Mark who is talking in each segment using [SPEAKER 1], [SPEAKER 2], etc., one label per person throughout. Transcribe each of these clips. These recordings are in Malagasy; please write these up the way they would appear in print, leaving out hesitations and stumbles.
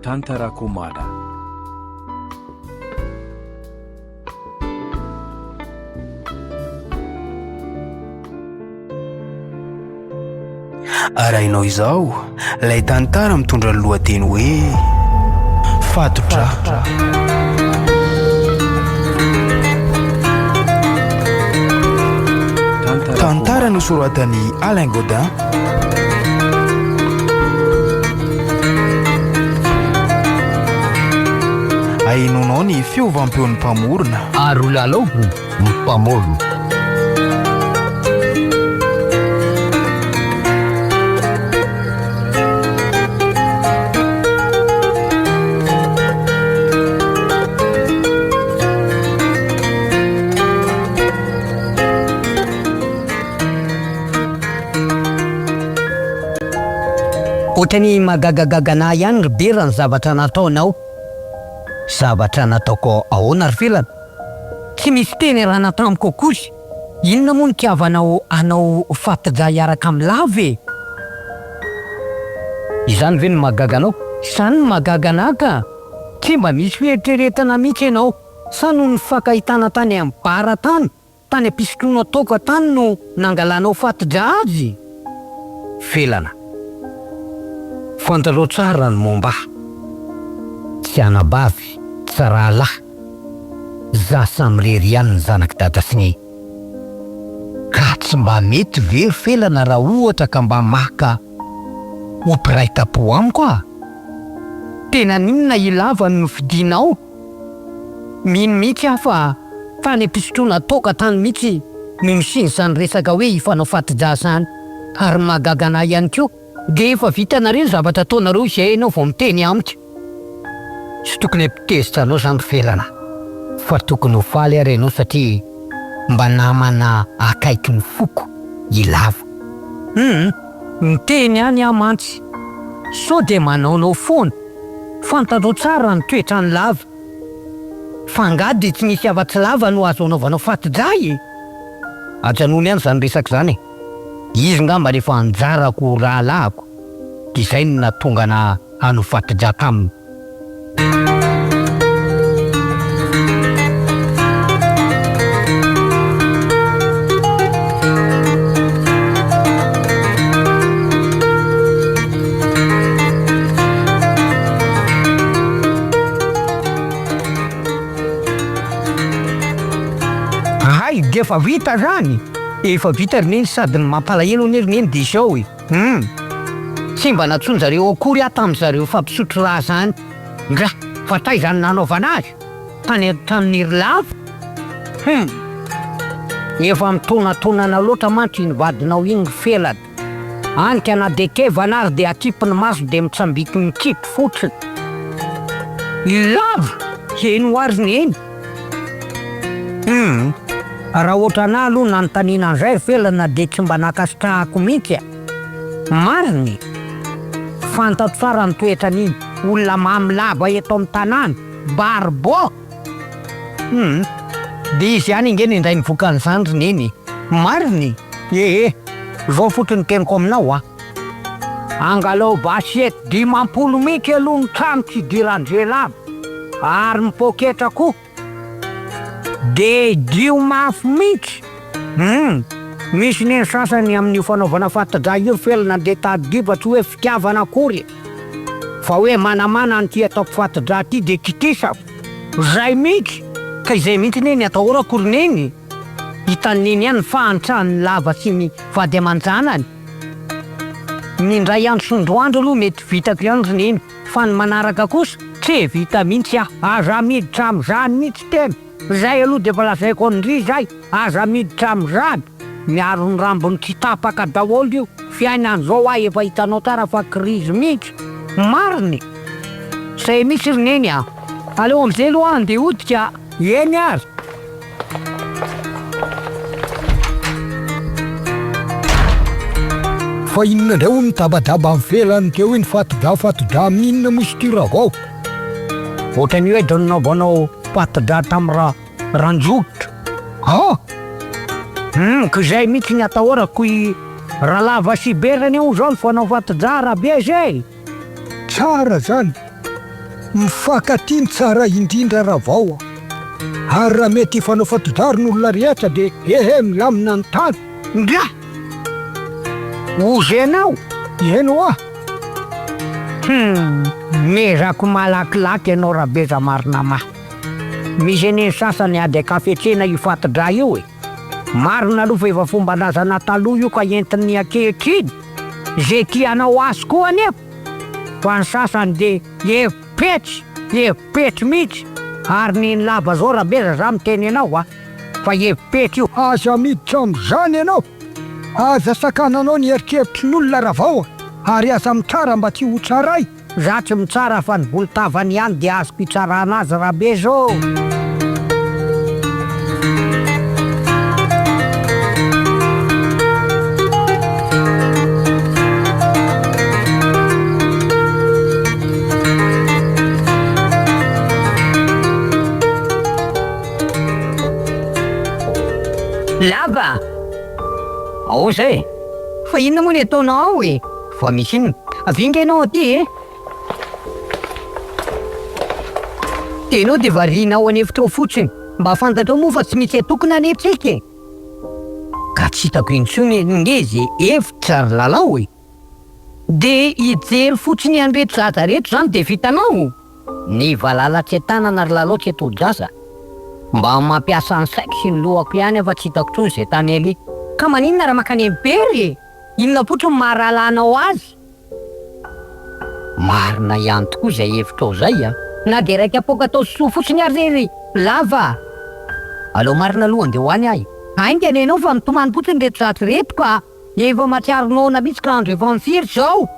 [SPEAKER 1] Tantara Komada.
[SPEAKER 2] Arahinao izao ilay tantara mitondra ny lohateny hoe Fatotra. Tantara nosoratan'i Alain Godin. Ahenoanao ny fiovam-peon'ny mpamorona.
[SPEAKER 3] Ary ho lalaovina ny mpamorona.
[SPEAKER 4] Otrany mahagagagaga anah ihany ry Bera ny zavatra nataonao. Zavatra nataoko ahoana ry Felana? Tsy misy teny iarahana tamiko akory. Inona moa no itiavanao hanao fatidra hiaraka amin'i Lava e? Izany ve no mahagaga anao? Izany no mahagaga anah ka! Tsy mba misy fieritreretana mihitsy ianao. Sa noho ny fankahitana tany amin'ny bar tany? Tany am-pisotroana toaka tany no nangalanao fatidra azy? Felana. Fantatrao tsara ny momba ahy. Tsy anabavy, tsy rahalahy. Za samirery ihany ny zanak'i dada sy neny. Ka tsy mba mety ve ry Felana raha ohatra ka mba maka ho mpiray tampo amiko aho? Tena n'inona i Lava no nofidinao? Mino mihitsy aho fa tany am-pisotroana toaka tany mihitsy no nisian'izany resaka hoe hifanao fati-drà izany. Ary ny mahagaga anah ihany koa dia efa vitanareo ny zavatra ataonareo izay ianao vao miteny amiko. Tsy tokony hampitezitra anao izany ry Felana fa tokony ho faly ary ianao satria mba namana akaiky ny foko i Lava. Hum! Miteny ihany aho mantsy sao dia manaonao foana. Fantatrao tsara ny toetran'i Lava. Fa angaha dia tsy misy afa-tsy Lava no azo anaovanao fati-drà e? Ajanony ihany izany resaka izany e! Izy ngamba rehefa anjarako ho rahalahiko dia izay no nahatonga anà hanao fati-drà taminy. Hay dia efa vita zany? Efa vita ry neny sady ny mampalahelo anie ry neny dia izao e! Hum! Tsy mba nantsoin-jareo akory aho tamin'izareo fampisotro rà zany. Ndra! Fa taiza no nanaovana azy? Tany an-tranon'i Rilava? Hum! Efa mitonatonana loatra mantsy iny vadinao iny ry Felana. Any ka na dia kevana ary dia akipy ny maso dia mitsambiki mikipy fotsiny. Lava! Heno ary ny eny. Hum! Raha ohatranà aloha nanontaniana an'izay ry Felana dia tsy mba nankasitrahako mihitsy a! Marina e! Fantatro tsara ny toetran'iny olona mamy lava eto amin'ny tanàna, Barbo! Hum! Dia izy ihany ange no indray ny vokan'izany ry Neny e! Marina e! Ee! Izao fotsiny ny teniko aminao a! Angalao basety 50 mihitsy aloha ny trano tsy idiran-dRelava, ary ny poketra koa dia idio mafy mihitsy! Hum! Misy neny sasany amin'io fanaovana fati-drà io ry Felana dia tadidio fa tsy hoe fitiavana akory e! Fa hoe manamana an'ity ataoko fati-drà ity dia kikisako! Zay mihitsy! Ka izay mihitsy anie ny atahorako ry Neny! Hitan'i Neny ihany ny fahantran'ny lava sy ny vady aman-janany. Ny indray andro sy ny roa andro aloha mety vitako ihany ry Neny fa ny manaraka kosa tsy vita mihitsy aho! Aza miditra amin'izany mihitsy tena! Zay aloha dia efa lazaiko an-dry zay, aza miditra amin'izany, miaro ny rambony tsy tapaka daholo io, fiainana zao hoa efa hitanao tsara fa krizy mihitsy, marina e! Zay mihitsy ry neny a! Aleo amizay aloha aho andeha hody ka! Eny ary!
[SPEAKER 3] Fa inona indray hono midabadaba ivelany teo iny fatidra fatidra amin'inona moa izy ity ravao?
[SPEAKER 4] Ohatran'ny hoe nanaovanao pati-drà tamin'i ra Ranjohitra. Ah! Hum, ka izay mihitsy ny atahorako i Ralava sy Bera anie hono izao ny fanao fati-drà Rabezy e!
[SPEAKER 3] Tsara zany! Mifankatia ny tsara indrindra Ravao a! Ary raha mety hifanao fatodaro ny olona rehetra dia ehe milamina ny tany.
[SPEAKER 4] Ndra! Ozy ianao?
[SPEAKER 3] Eny hoa!
[SPEAKER 4] Hum! Mezako malakilaky ianao Rabeza marina ma! Misy anie ny sasany ady an-kafetsena io fatidra io e! Marina aloha fa efa fomban-drazana taloha io ka entin'ny ankehitriny ze tianao azy koa anefa fa ny sasany de hevi-petsy, hevi-petsy mihitsy ary neny lava zao Rabeza za miteny anao a! Fa hevi-petsy io.
[SPEAKER 3] Aza miditra amin'izany ianao! Aza sakananao ny eritreritry ny olona Ravao a! Ary aza mitsara mba tsy ho tsaray!
[SPEAKER 4] Za tsy mitsara fa ny volon-tavany ihany dia azoko itsarana azy Rabezo ô! Lava! Ao zay e! Fa inona moa ny ataonao ao e? Fa misy inona? Avia nge ianao aty e! Dia ianao dia variana ao an'efitra ao fotsiny. Mba fantatrao moa fa tsy misy atokona anie tsika e! Ka tsy hitako intsony nge ze efitra ry Lalao e! Dia hijery fotsiny an'ireto zaza reto zany dia vitanao? Ny valala tsy an-tanana ry Lalao tsy atodi-jaza. Mba mampiasa ny saiko sy ny lohako ihany aho fa tsy hitako intsony izay tany aleha. Ka maninona raha mankany amin'i Bery e? Inona fotsiny no maha rahalahinao azy? Marina ihany tokoa izay hevitrao izay a! Na dia iraika kapoaka atao soa fotsiny ary re ry Lava a! Aleo marina aloha andeha ho any aho e! Haingana ianao fa mitomany fotsiny ireto zaza ireto ka! Efa mahatsiaro noana mihitsy ka andro efa firy izao?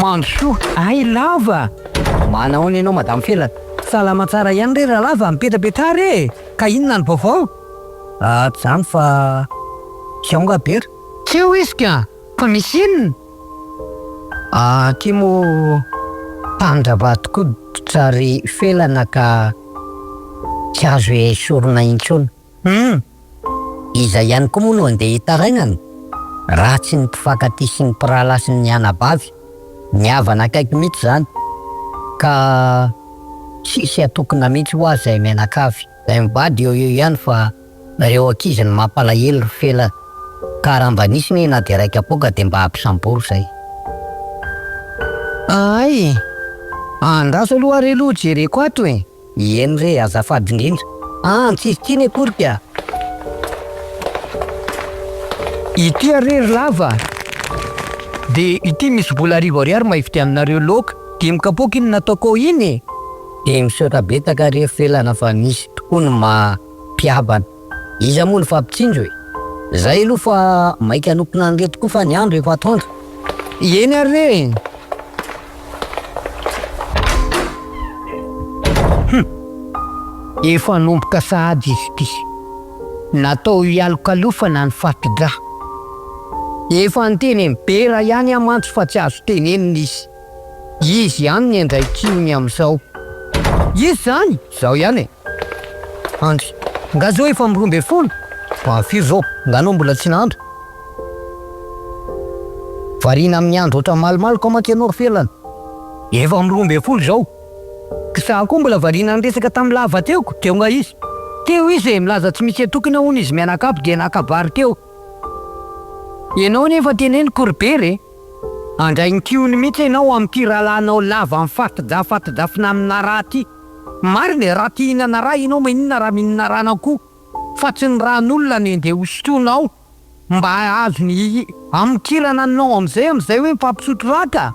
[SPEAKER 4] Mandrosoa ay lava! Manahoana ianao madame Felana? Salama tsara ihany re Ralava, mipetrapetraha re e! Ka inona ny vaovao? Ah tsy zany fa tsy ao nga Bera? Tsy eo izy ka! Fa misy inona? Ah aty moa mpandravato-koditra ry Felana ka tsy azo esorina intsony. Hum! Iza ihany koa moa no andeha hitarainana? Raha tsy ny mpifankatia sy ny mpirahalahy sy ny anabavy, ny havana akaiky mihitsy izany. Ka tsisy atokona mihitsy hoa izay mianakavy. Zay mivady eo eo ihany fa reo ankizy no mampalahelo ry Fela ka raha mba nisy ne na de ray kapoaka de mba ampisambory zay. Ay! Andraso aloha ary aloha jereko ato e! Eny re, azafady indrindra. An, tsisy tsiny akory ka! Ity ary ry lava de ity misy vola 1000 ariary mba hividiananareo laoka, dimy kapoaka iny nataoko ao iny e! Dia misaotra betsaka re Felana fa misy tokoa ny maha mpihavana. Iza moa no fampitsinjo e? Zay aloha fa maika hanopina an'ireto koa fa ny andro efa atoandro. Eny ary re e! Hum! Efa hanomboka sahady izy ity. Natao hialokalofana ny fati-drà. Efa niteny an'i Bera ihany aho mantsy fa tsy azo tenenina izy. Izy ihany ny andraikiny amin'izao. Izy izany? Izao ihany e! Andry, Nga zao efa amin'ny 12? Fa firy zao? Nga anao mbola tsy nahandro? Variana amin'ny andro ohatran'ny malomaloka mantsy ianao ry Felana. Efa amin'ny 12 izao. K'za koa mbola variana niresaka tamin'i Lava teo ko, teo nga izy? Teo izy e, milaza tsy misy atokona hono izy mianakavy dia naka vary teo. Ianao nefa teneniko ry Bera e! Handray ny kihony mihitsy ianao amin'ity rahalahinao lava mifatidra fatidra finamina rà ty. Marina e, raha te hihinana rà ianao maninona raha mihinana ràn'akoho fa tsy ny ràn'olona no andeha hosotroinao mba azony hamokirana anao amin'izay amin'izay hoe mifampisotro rà ka!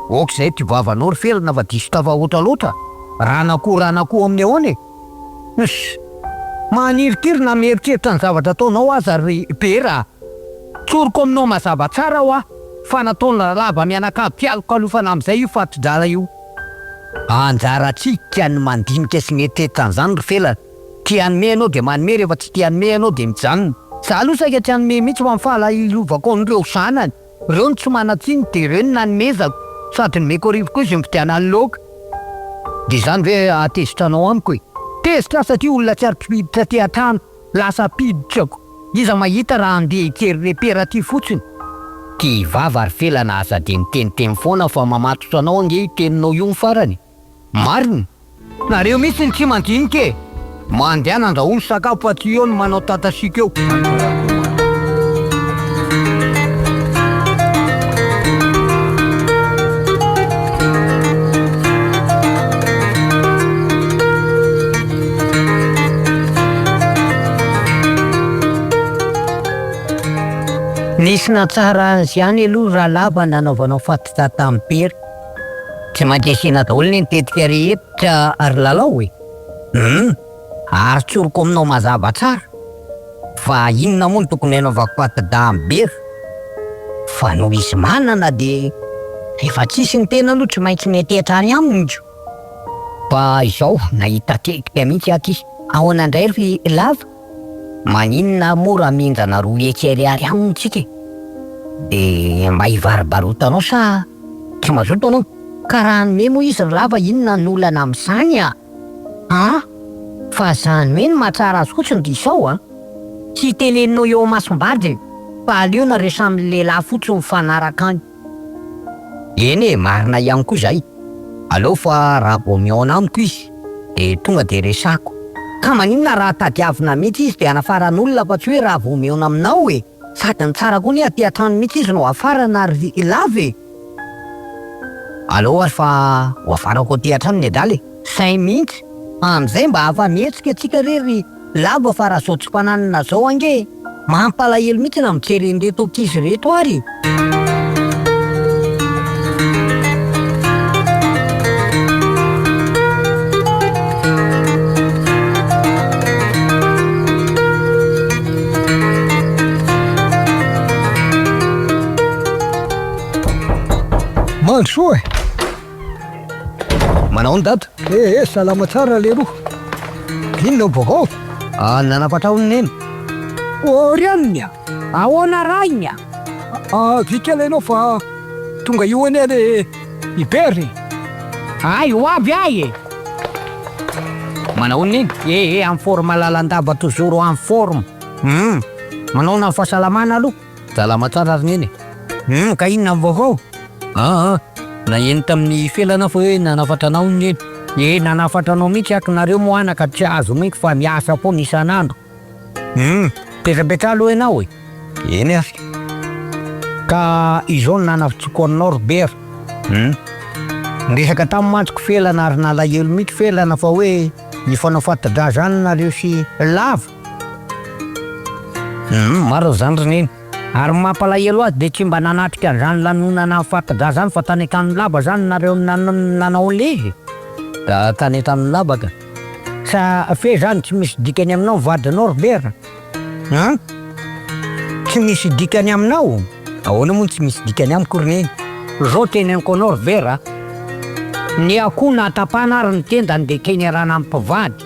[SPEAKER 4] Ok izay ty vavanao ry Felana fa diso tafahoatra loatra, ràn'akoho ràn'akoho amin'ny ahoana e? Huss! Manirikiry na mieritreritra ny zavatra ataonao aza ry Bera a! Tsoriko aminao mazava tsara hoa fa nataon'i Ralava mianakavy fialokalofana amin'izay io fati-drala io. Anjarantsika ny mandinika sy mieritreritra an'izany ry Felana. Te hanome ianao dia manome, rehefa tsy te hanome ianao dia mijanona. Za aloha saika tsy hanome mihitsy fa ny fahalahilovako an'ireo zanany. Reo no tsy manan-tsiny dia reo no nanomezako. Sady nomeko arivo koa izy nividianany laoka. Dia izany ve hahatezitra anao amiko e? Tezitra aho satria olona tsy ary mpiditra aty an-trano lasa mpiditra ko. Iza mahita raha handeha hijery repera aty fotsiny? Ty vava ry felana aza dia miteniteny foana fa mamatotra anao ange io teninao io ny farany. Marina! Nareo mihitsy no tsy mandinika e! Mandehana andrahoy ny sakafo fa tsy eo no manao tatasiaka eo. Nisy nahatsara azy ihany aloha Ralava nanaovanao fatitra tamin'i Pery. Tsy maintsy asiana daholo anie ny tetika rehetra ry Lalao e! Hum! Ary tsoriko aminao mazava tsara fa inona moa no tokony hanaovako fatida amin'i Bera? Fa noho izy manana dia rehefa tsisy ny tena aloha tsy maintsy miantehitra any aminy ko! Fa izao nahita tetika mihitsy aho ty! Ahoana indray ry Lava? Maninona moa raha mihindrana 200 ariary aminy tsika e? Dia mba hivaribarotanao sa tsy mazoto anao? Ka raha hanome moa izy ry lava inona no olana amin'izany a? An! Fa zany hoe ny mahatsara azy fotsiny dia izao an! Tsy teneninao eo amasom-badiny fa aleo nareo samy lehilahy fotsiny mifanaraka any. Eny e, marina ihany koa izay. Aleo fa raha vao mihaona amiko izy dia tonga dia resahako. Ka maninona raha tadiavina mihitsy izy dia anafaran'olona fa tsy hoe raha vao mihaona aminao e! Sady ny tsara koa anie aty an-trano mihitsy izy no afarana ry lava e! Aleo ary fa ho afarako aty an-trano ny adala e! Zay mihitsy! Amin'izay mba afa-mihetsika tsika re ry lava fa raha zao tsy fananana zao ange e! Mampalahelo mihitsy na mijery an'ireto ankizy ireto ary e!
[SPEAKER 3] Mandrosoa e!
[SPEAKER 4] Manao ny dada?
[SPEAKER 3] Eh eh, salama tsara leroa. Inona no vaovao?
[SPEAKER 4] Ah, nanafatra hono neny.
[SPEAKER 3] Oriane a!
[SPEAKER 4] Ahoana rainy a?
[SPEAKER 3] Ah, vy kely ianao fa tonga io anie le i Bera e.
[SPEAKER 4] Hay, ho avy ahy e! Manao hono neny? Eh eh, en forme lalandava toujours en forme. Hum, manaona ny fahasalamana aloha? Salama tsara ry neny e! Hum, ka inona ny vaovao? Aa, naheno tamin'ny felana aho fa hoe nanafatra anao hono neny. Eh, nanafatra anao mihitsy aky nareo moa anaka tsy azo mihitsy fa miasa foana isan'andro. Hum, petrapetraha aloha ianao e! Eny ary. Ka izao no nanafotsiko anao ry Bera. Hum. Niresaka taminy mantsy ko Felana ary nalahelo mihitsy Felana fa hoe nifanao fati-drà zany nareo sy Lava. Hum, marina zany ry Neny. Ary ny mampalahelo azy dia tsy mba nanatrika an'izany lanonana fati-drà zany fa tany an-tranolava zany nareo nanao an'ilay izy. Da tany an-tranolava ka. Sa fe zany tsy misy dikany aminao ny vadinao ry Bera? An? Tsy misy dikany aminao? Ahoana moa no tsy misy dikany amiko ry Neny? Zao teneniko anao ry Bera a! Ny akoho na tapahana ary ny tendany dia kenerana amin'ny mpivady.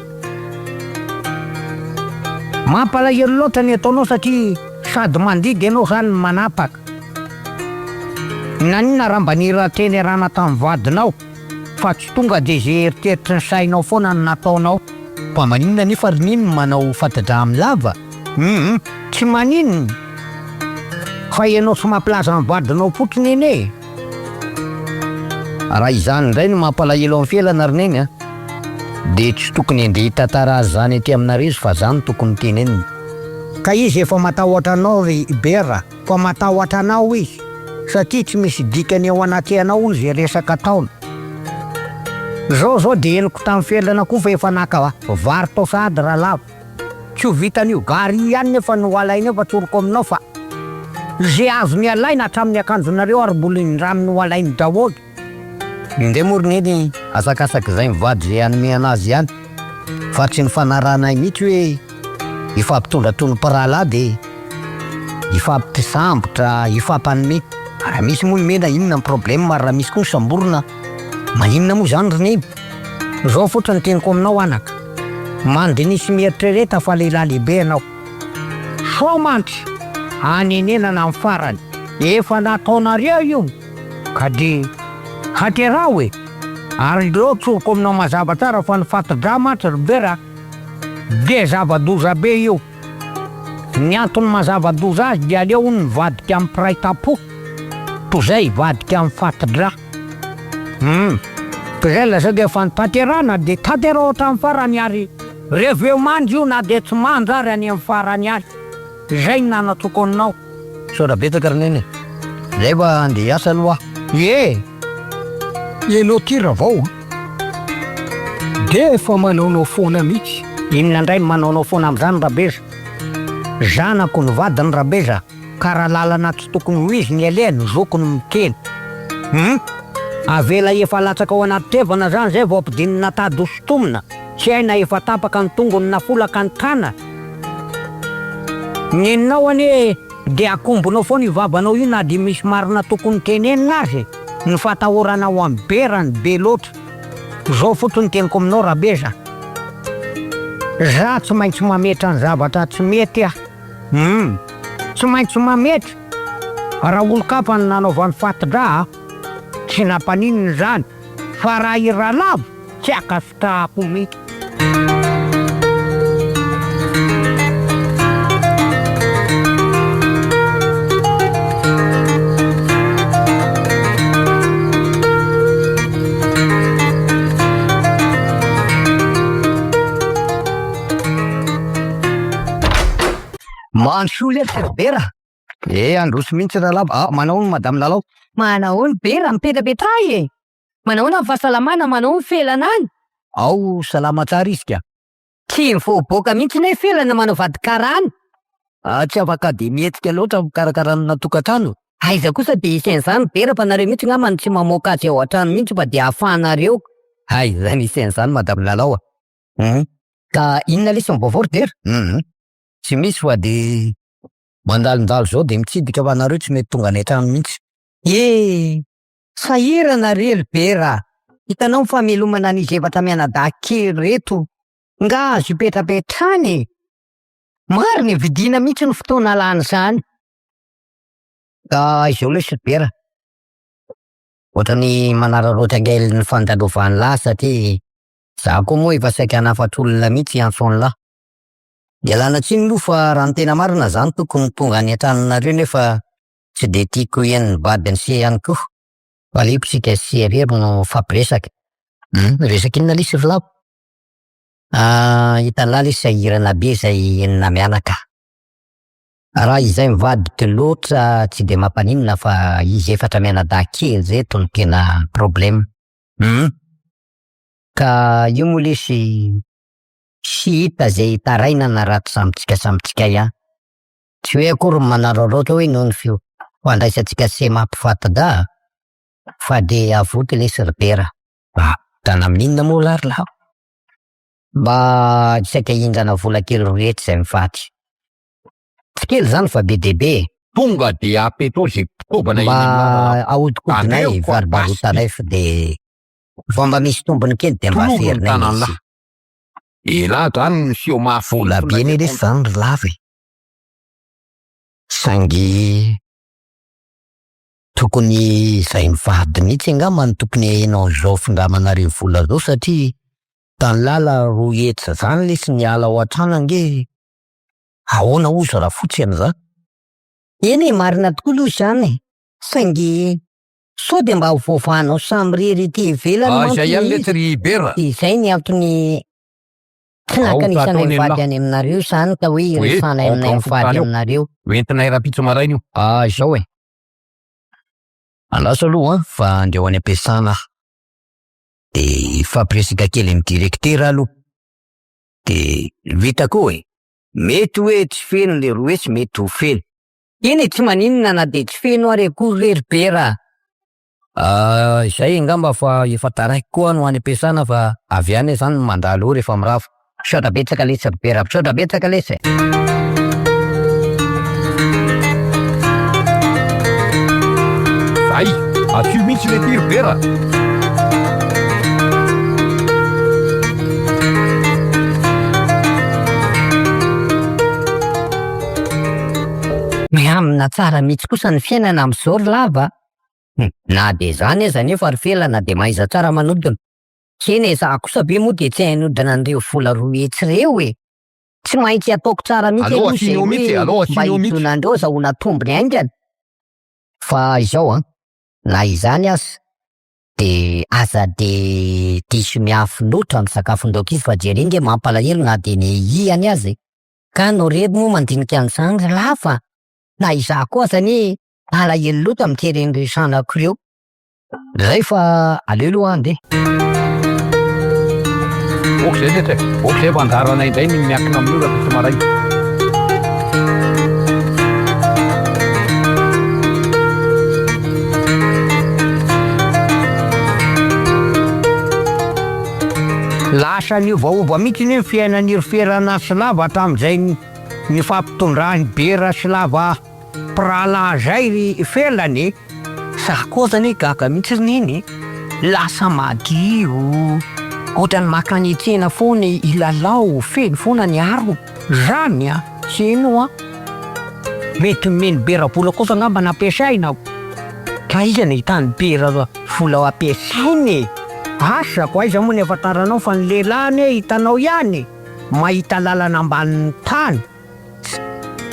[SPEAKER 4] Mampalahelo loatra ny ataonao satria sady mandidy ianao zany no manapaka. Naninona raha mba nira-tenerana tamin'ny vadinao fa tsy tonga dia ze eritreritry ny sainao foana no nataonao? Fa maninona anefa ry Neny no manao fati-drà amin'ny lava? Hum, tsy maninona fa ianao tsy mampilaza ny vadinao fotsiny anie e! Raha izany indray no mampalahelo an'i Felana ry Neny a! Dia tsy tokony handeha hitantara azy izany aty aminareo izy fa za no tokony tenenina. Ka izy efa matahotra anao ry Bera fa matahotra anao izy satria tsy misy dikany eo anatrehanao hono ze resaka ataony. Zao zao dia henoko tamin'i Felana koa fa efa naka vary tao sahady Ralava. Tsy ho vitan'io gary io ihany nefa no alaina eo fa tsoriko aminao fa ze azony alaina hatramin'ny akanjonareo ary mbola indraminy ho alainy daholo. Indray moa ry Neny asakasak'izay mivady izay hanome anazy ihany fa tsy nifanarahanay mihitsy hoe hifampitondra toy ny mpirahalahy dia hifampisambotra, hifampanome. Raha misy moa ny mena inona ny problème ary raha misy koa ny samborina maninona moa izany ry Neny? Izao fotsiny ny teniko aminao anaka, mandiniha sy mieritrereta fa lehilahy lehibe ianao. Sao mantsy hanenenana amin'ny farany, efa nataonareo io ka dia. Hateraho e! Ary aleo tsoriko aminao mazava tsara fa ny fati-drà mantsy ry Bera dia zava-doza be io. Ny antony maha-zava-doza azy dia aleo hono mivadika amin'ny mpiray tampo toy izay hivadika amin'ny fati-drà. Hum. Toy izay lazao dia fa ny tanterahana dia tanteraho hatramin'ny farany ary reveo mandry io na dia tsy mandry ary any amin'ny farany any. Izay no nanatsoko anao.
[SPEAKER 1] Misaotra betsaka ry Neny e! Zay fa andeha hiasa aloha aho.
[SPEAKER 4] Ie!
[SPEAKER 3] Ianao ty Ravao a! Dia efa manaonao foana mihitsy.
[SPEAKER 4] Inona indray no manaonao foana amin'izany Rabeza? Zanako ny vadiny Rabeza ka raha lalana tsy tokony ho izy ny alehany, zokiny miteny. Hum! Avela efa latsaka ao anaty tevana zany zay vao ampidinina tady hosintomina, tsy hay na efa tapaka ny tongony na folaka ny tanany. Neninao anie dia akombonao foana io vavanao io na dia misy marina tokony tenenina aza e! Ny fatahoranao an'i Bera no be loatra. Zao fotsiny teniko aminao Rabeza, za tsy maintsy mametra ny zavatra tsy mety aho. Hum! Tsy maintsy mametra! Raha olon-kafa no nanaovany fati-drà a! Tsy nampaninona izany fa raha i Ralavo tsy ankasitrahako mihitsy.
[SPEAKER 1] Mandrosoa lesy ry Bera! Eh handroso mihitsy rahalahy, ah manahoana madame Lalao?
[SPEAKER 5] Manahoana Bera, mipetrapetraha e! Manahoana ny fahasalamana, manao ny felana any?
[SPEAKER 1] Ao salama tsara izy ka.
[SPEAKER 5] Tsy mivoaboaka mihitsy ne felana manao vadi-karana.
[SPEAKER 1] Ah tsy afaka dia mihetsika loatra mikarakarana tokantrano.
[SPEAKER 5] Aiza kosa dia hisy an'izany Bera fa nareo mihitsy ngamba no tsy mamoaka azy ao an-trano mihitsy fa dia ahafahanareo.
[SPEAKER 1] Aiza misy an'izany madame Lalao a! Hum ka inona lesy ny vaovao ry Bera? Hum tsy misy fa dia mandalondalo zao dia mitsidika fa nareo tsy mety tonga any an-trano mihitsy.
[SPEAKER 5] Eh! Sahirana re ry Bera a! Hitanao ny famelomana an'izy efatra mianadahy kely ireto, nga azo ipetrapetrahana e! Marina e, vidiana mihitsy ny fotoana lany izany.
[SPEAKER 1] Ka izao lesy ry Bera, ohatran'ny manararaotra kely ny fandalovan'lah satria za koa moa efa saika hanafatr'olona mihitsy hiantso an'lah. Ialana tsiny aloha fa raha ny tena marina zany tokony tonga any an-tranonareo nefa tsy dia tiako henon'ny vadiny sy ihany koa. Fa aleoko isika sy irery no mifampiresaka. Hum, resaka inona lesy ry lavo? Ah, hitan'lah lesy sahirana be izay enina mianaka. Raha izay mivadika loatra tsy dia mampaninona fa izy efatra mianadahy kely ireto no tena problème. Hum, ka io moa lesy tsy hita izay hitarainana raha tsy samitsika samitsika ihany. Tsy hoe akory ny manararaotra hoe noho ny fifandraisantsika sema mpifatda fa dia avoty lesy ry Bera. Ah, dana amin'inona moa lah ry lahy? Mba saika hindrana vola kely roa hetsy izay mivaty. Tsy kely izany fa be dia be e.
[SPEAKER 6] Tonga dia apetrao izay fitaovana eny
[SPEAKER 1] Mba
[SPEAKER 6] amin'ny lalana.
[SPEAKER 1] ahodikodinay,
[SPEAKER 6] Aleoko
[SPEAKER 1] varobarotanay fa dia vao mba misy tombony kely dia mba
[SPEAKER 6] Toloro ny
[SPEAKER 1] averinay
[SPEAKER 6] tanan'lah.
[SPEAKER 1] lesy.
[SPEAKER 6] Elah zany miseho mafy
[SPEAKER 1] Vola be anie lesy izany ry lava e. Saingy tokony izay mivady mihitsy angamba no tokony hahenao an'izao findramanareo vola zao satria tanlala 200 zany lesy miala ao an-trano ange ahoana ozy rafotsy an'izany?
[SPEAKER 5] Eny e, marina tokoa aloha izany e, saingy sao dia mba ho voavahanao samirery ety ivelany
[SPEAKER 6] Ah,
[SPEAKER 5] mantsy
[SPEAKER 6] izay ihany
[SPEAKER 5] ilay
[SPEAKER 6] letsy
[SPEAKER 5] izy,
[SPEAKER 6] ry Bera.
[SPEAKER 5] dia izay ny antony Tsy
[SPEAKER 6] Ao
[SPEAKER 5] naka ny
[SPEAKER 6] ka
[SPEAKER 5] isanay
[SPEAKER 6] ataony
[SPEAKER 5] mivady
[SPEAKER 6] elah.
[SPEAKER 5] any aminareo izany ka hoe
[SPEAKER 6] Hoe
[SPEAKER 5] hiresahanay
[SPEAKER 6] ao
[SPEAKER 5] aminay
[SPEAKER 6] birao
[SPEAKER 5] mivady
[SPEAKER 6] fokontany ao.
[SPEAKER 5] aminareo.
[SPEAKER 6] Hoentinay rahampitso maraina io.
[SPEAKER 1] Ah izao e! Andraso aloha an, fa andeha ho any am-piasana aho. Dia hifampiresaka kely amin'ny direktera aloha. Dia vita koa e! Mety hoe tsy feno le 200, mety ho feno.
[SPEAKER 5] Eny e, tsy maninona na dia tsy feno ary akory re ry Bera a!
[SPEAKER 1] Ah, izay angamba fa efa taraiky koa aho no any am-piasana fa avy any aho izany no mandalo eo rehefa mirava.
[SPEAKER 5] Misaotra betsaka lesy ry Bera, misaotra betsaka lesy e!
[SPEAKER 6] Zay! Asio mihitsy le ty ry Bera!
[SPEAKER 5] Mihamina tsara mihitsy kosa ny fiainana amin'izao ry lava a!
[SPEAKER 1] Na dia izany aza anefa ry Felana dia mahaiza tsara manodina. Eny e, za kosa ve moa dia tsy hahay hanodina an'ireo vola 200 ireo e! Tsy maintsy ataoko tsara mihitsy
[SPEAKER 6] Aleo
[SPEAKER 1] aloha izay
[SPEAKER 6] asiana eo mihitsy e,
[SPEAKER 1] hoe
[SPEAKER 6] aleo
[SPEAKER 1] mba
[SPEAKER 6] asiana eo mihitsy.
[SPEAKER 1] hidonandreo azahoana tombony haingana. Fa izao an, na izany aza dia aza dia diso mihafy loatra amin'ny sakafon'ireo ankizy fa jereo nge mampalahelo na dia ny ihany aza e! Ka anao irery moa mandinika an'izany ry lahy fa na izaho koa aza anie alahelo loatra mijery an'ireo zanako ireo. Zay fa aleo aloha handeha.
[SPEAKER 6] Ok zay letsy e! Ok zay fa anjaranay indray ny miankina amin'io rahampitso maraina.
[SPEAKER 4] Lasa niovaova mihitsy anie ny fiainan'i ry Ferana sy Lava hatramin'izay nifampitondran'i Bera sy Lava mpirahalahy zay ry Felana e! Za koa aza anie gaga mihitsy ry Neny e! Lasa madio, ohatran'ny mankany an-tsena foana i Lalao, feno foana ny harona. Zany an! Heno an! Mety nomeny Bera vola kosa angamba nampiasaina ao. Ka aiza no ahitan'i Bera vola ho ampiasaina e? Asa ko aiza moa ny ahafantaranao fa ny lehilahy anie hitanao ihany e! Mahita lalana ambanin'ny tany.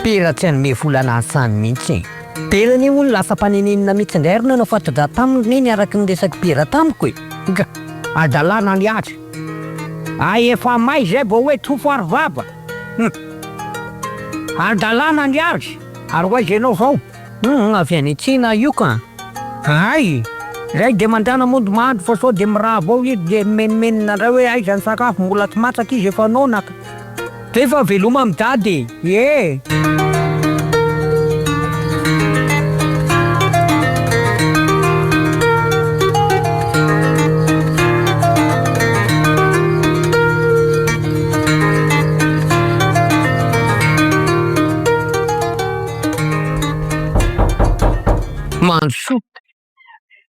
[SPEAKER 4] Bera tsy hanome vola an'izany mihitsy e! Bera anie hono lasa mpanenenina mihitsy indray ary nanao fatidrà taminy ry neny araka ny resak'i Bera tamiko e! Nga! Hadalana ny azy! Ay efa may izay vao hoe tsofo ary vava! Hum! Hadalana ny azy! Ary ho aiza ianao izao? Hum! Avy any an-tsena io ka! Hay! Zay dia mandana mody mahandro fa sao dia mirava ao izy dia mimenomenona indray hoe aiza ny sakafo, mbola tsy masaka izy efa noana ka! Zay fa veloma amin'i dada e! Ie! Mandrosoa.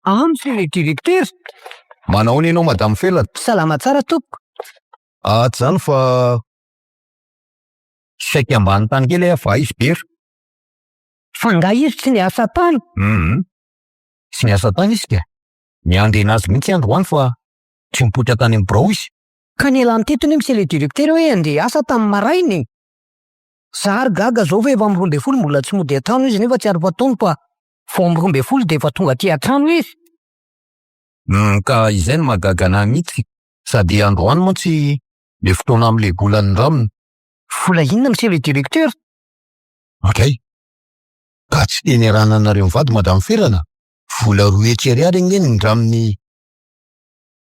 [SPEAKER 4] Amiko le directeur.
[SPEAKER 6] Manao ahoana ianao Madame Felana?
[SPEAKER 5] Salama tsara tompoko.
[SPEAKER 6] Ah tsy zany fa saika ambany tany kely aho fa aiza Bera?
[SPEAKER 4] Fa nga izy tsy niasa tany?
[SPEAKER 6] Hum tsy niasa tany izy ka! Niandry anazy mihitsy androany fa tsy nipoitra tany amin'ny birao izy.
[SPEAKER 5] Ka nialany teto anie monsieur le directeur hoe andeha hiasa tamin'ny maraina e!
[SPEAKER 4] Za ary gaga zao fa efa amin'ny 12 mbola tsy mody an-trano izy nefa tsy ary fataony fa vao amin'ny 12 dia efa tonga aty an-trano izy.
[SPEAKER 6] Hum ka izay no mahagaga anah mihitsy Sady androany mantsy le fotoana amle vola nindramina.
[SPEAKER 4] Vola inona monsieur le directeur?
[SPEAKER 6] Okey. Ka tsy dia niarahana anareo mivady madame Felana? Vola 200 ariary ange nindramin'i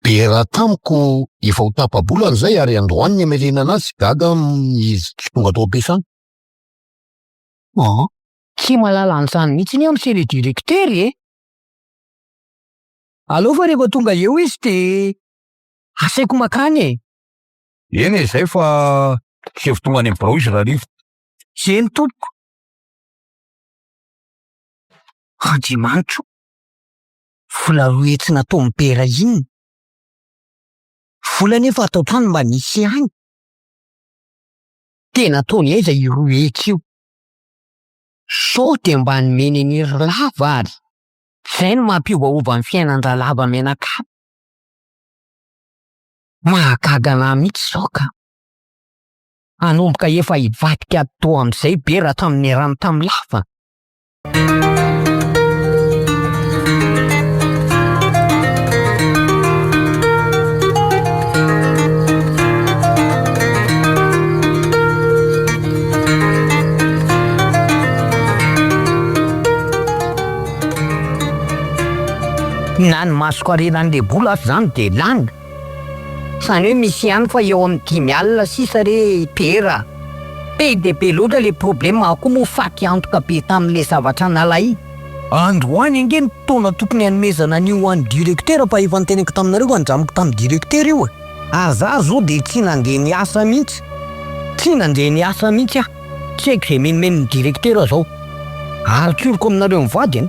[SPEAKER 6] Bera tamiko efa ho tapa-bolana izay ary androany ny hamerenana azy, gaga aho izy tsy tonga tao am-piasana.
[SPEAKER 4] An! Tsy mahalala an'izany mihitsy anie aho monsieur le directeur e! Aleo fa rehefa tonga eo izy de asaiko makany e!
[SPEAKER 6] Eny e, zay fa sefo tonga any amin'ny birao izy rahariva.
[SPEAKER 4] Eny tompoko. Andriamanitro, vola 200 nataon'i Bera inona? Vola anefa ato an-trano mba nisy ihany. Tena ataony aiza io 200 io? Sao dia mba nomeny an'i Ry Lava ary? Zay no mampiovaova ny fiainan-dRalava mianakavy. Mahagaga anah mihitsy zao ka. Hanomboka efa hivadika atidoha amizay be raha tamin'ny niarahany tamin'i Lava. Na ny masoko harenan'le vola aza zany de lany. Zany hoe misy ihany fa eo amin'ny 50 sisa re Bera a! Be dia be loatra le problème aho koa moa faty antoka be tamin'le zavatra nalainy.
[SPEAKER 2] Androany ange ny fotoana tokony hanomezana an'io ho an'ny directeur fa efa noteneniko taminareo fa nindramiko tamin'ny directeur io e!
[SPEAKER 4] Ary za zao de tsy nandeha niasa mihitsy, tsy nandeha niasa mihitsy aho. Tsy haiko izay menomenon'ny directeur zao. Ary tsoriko aminareo mivady an,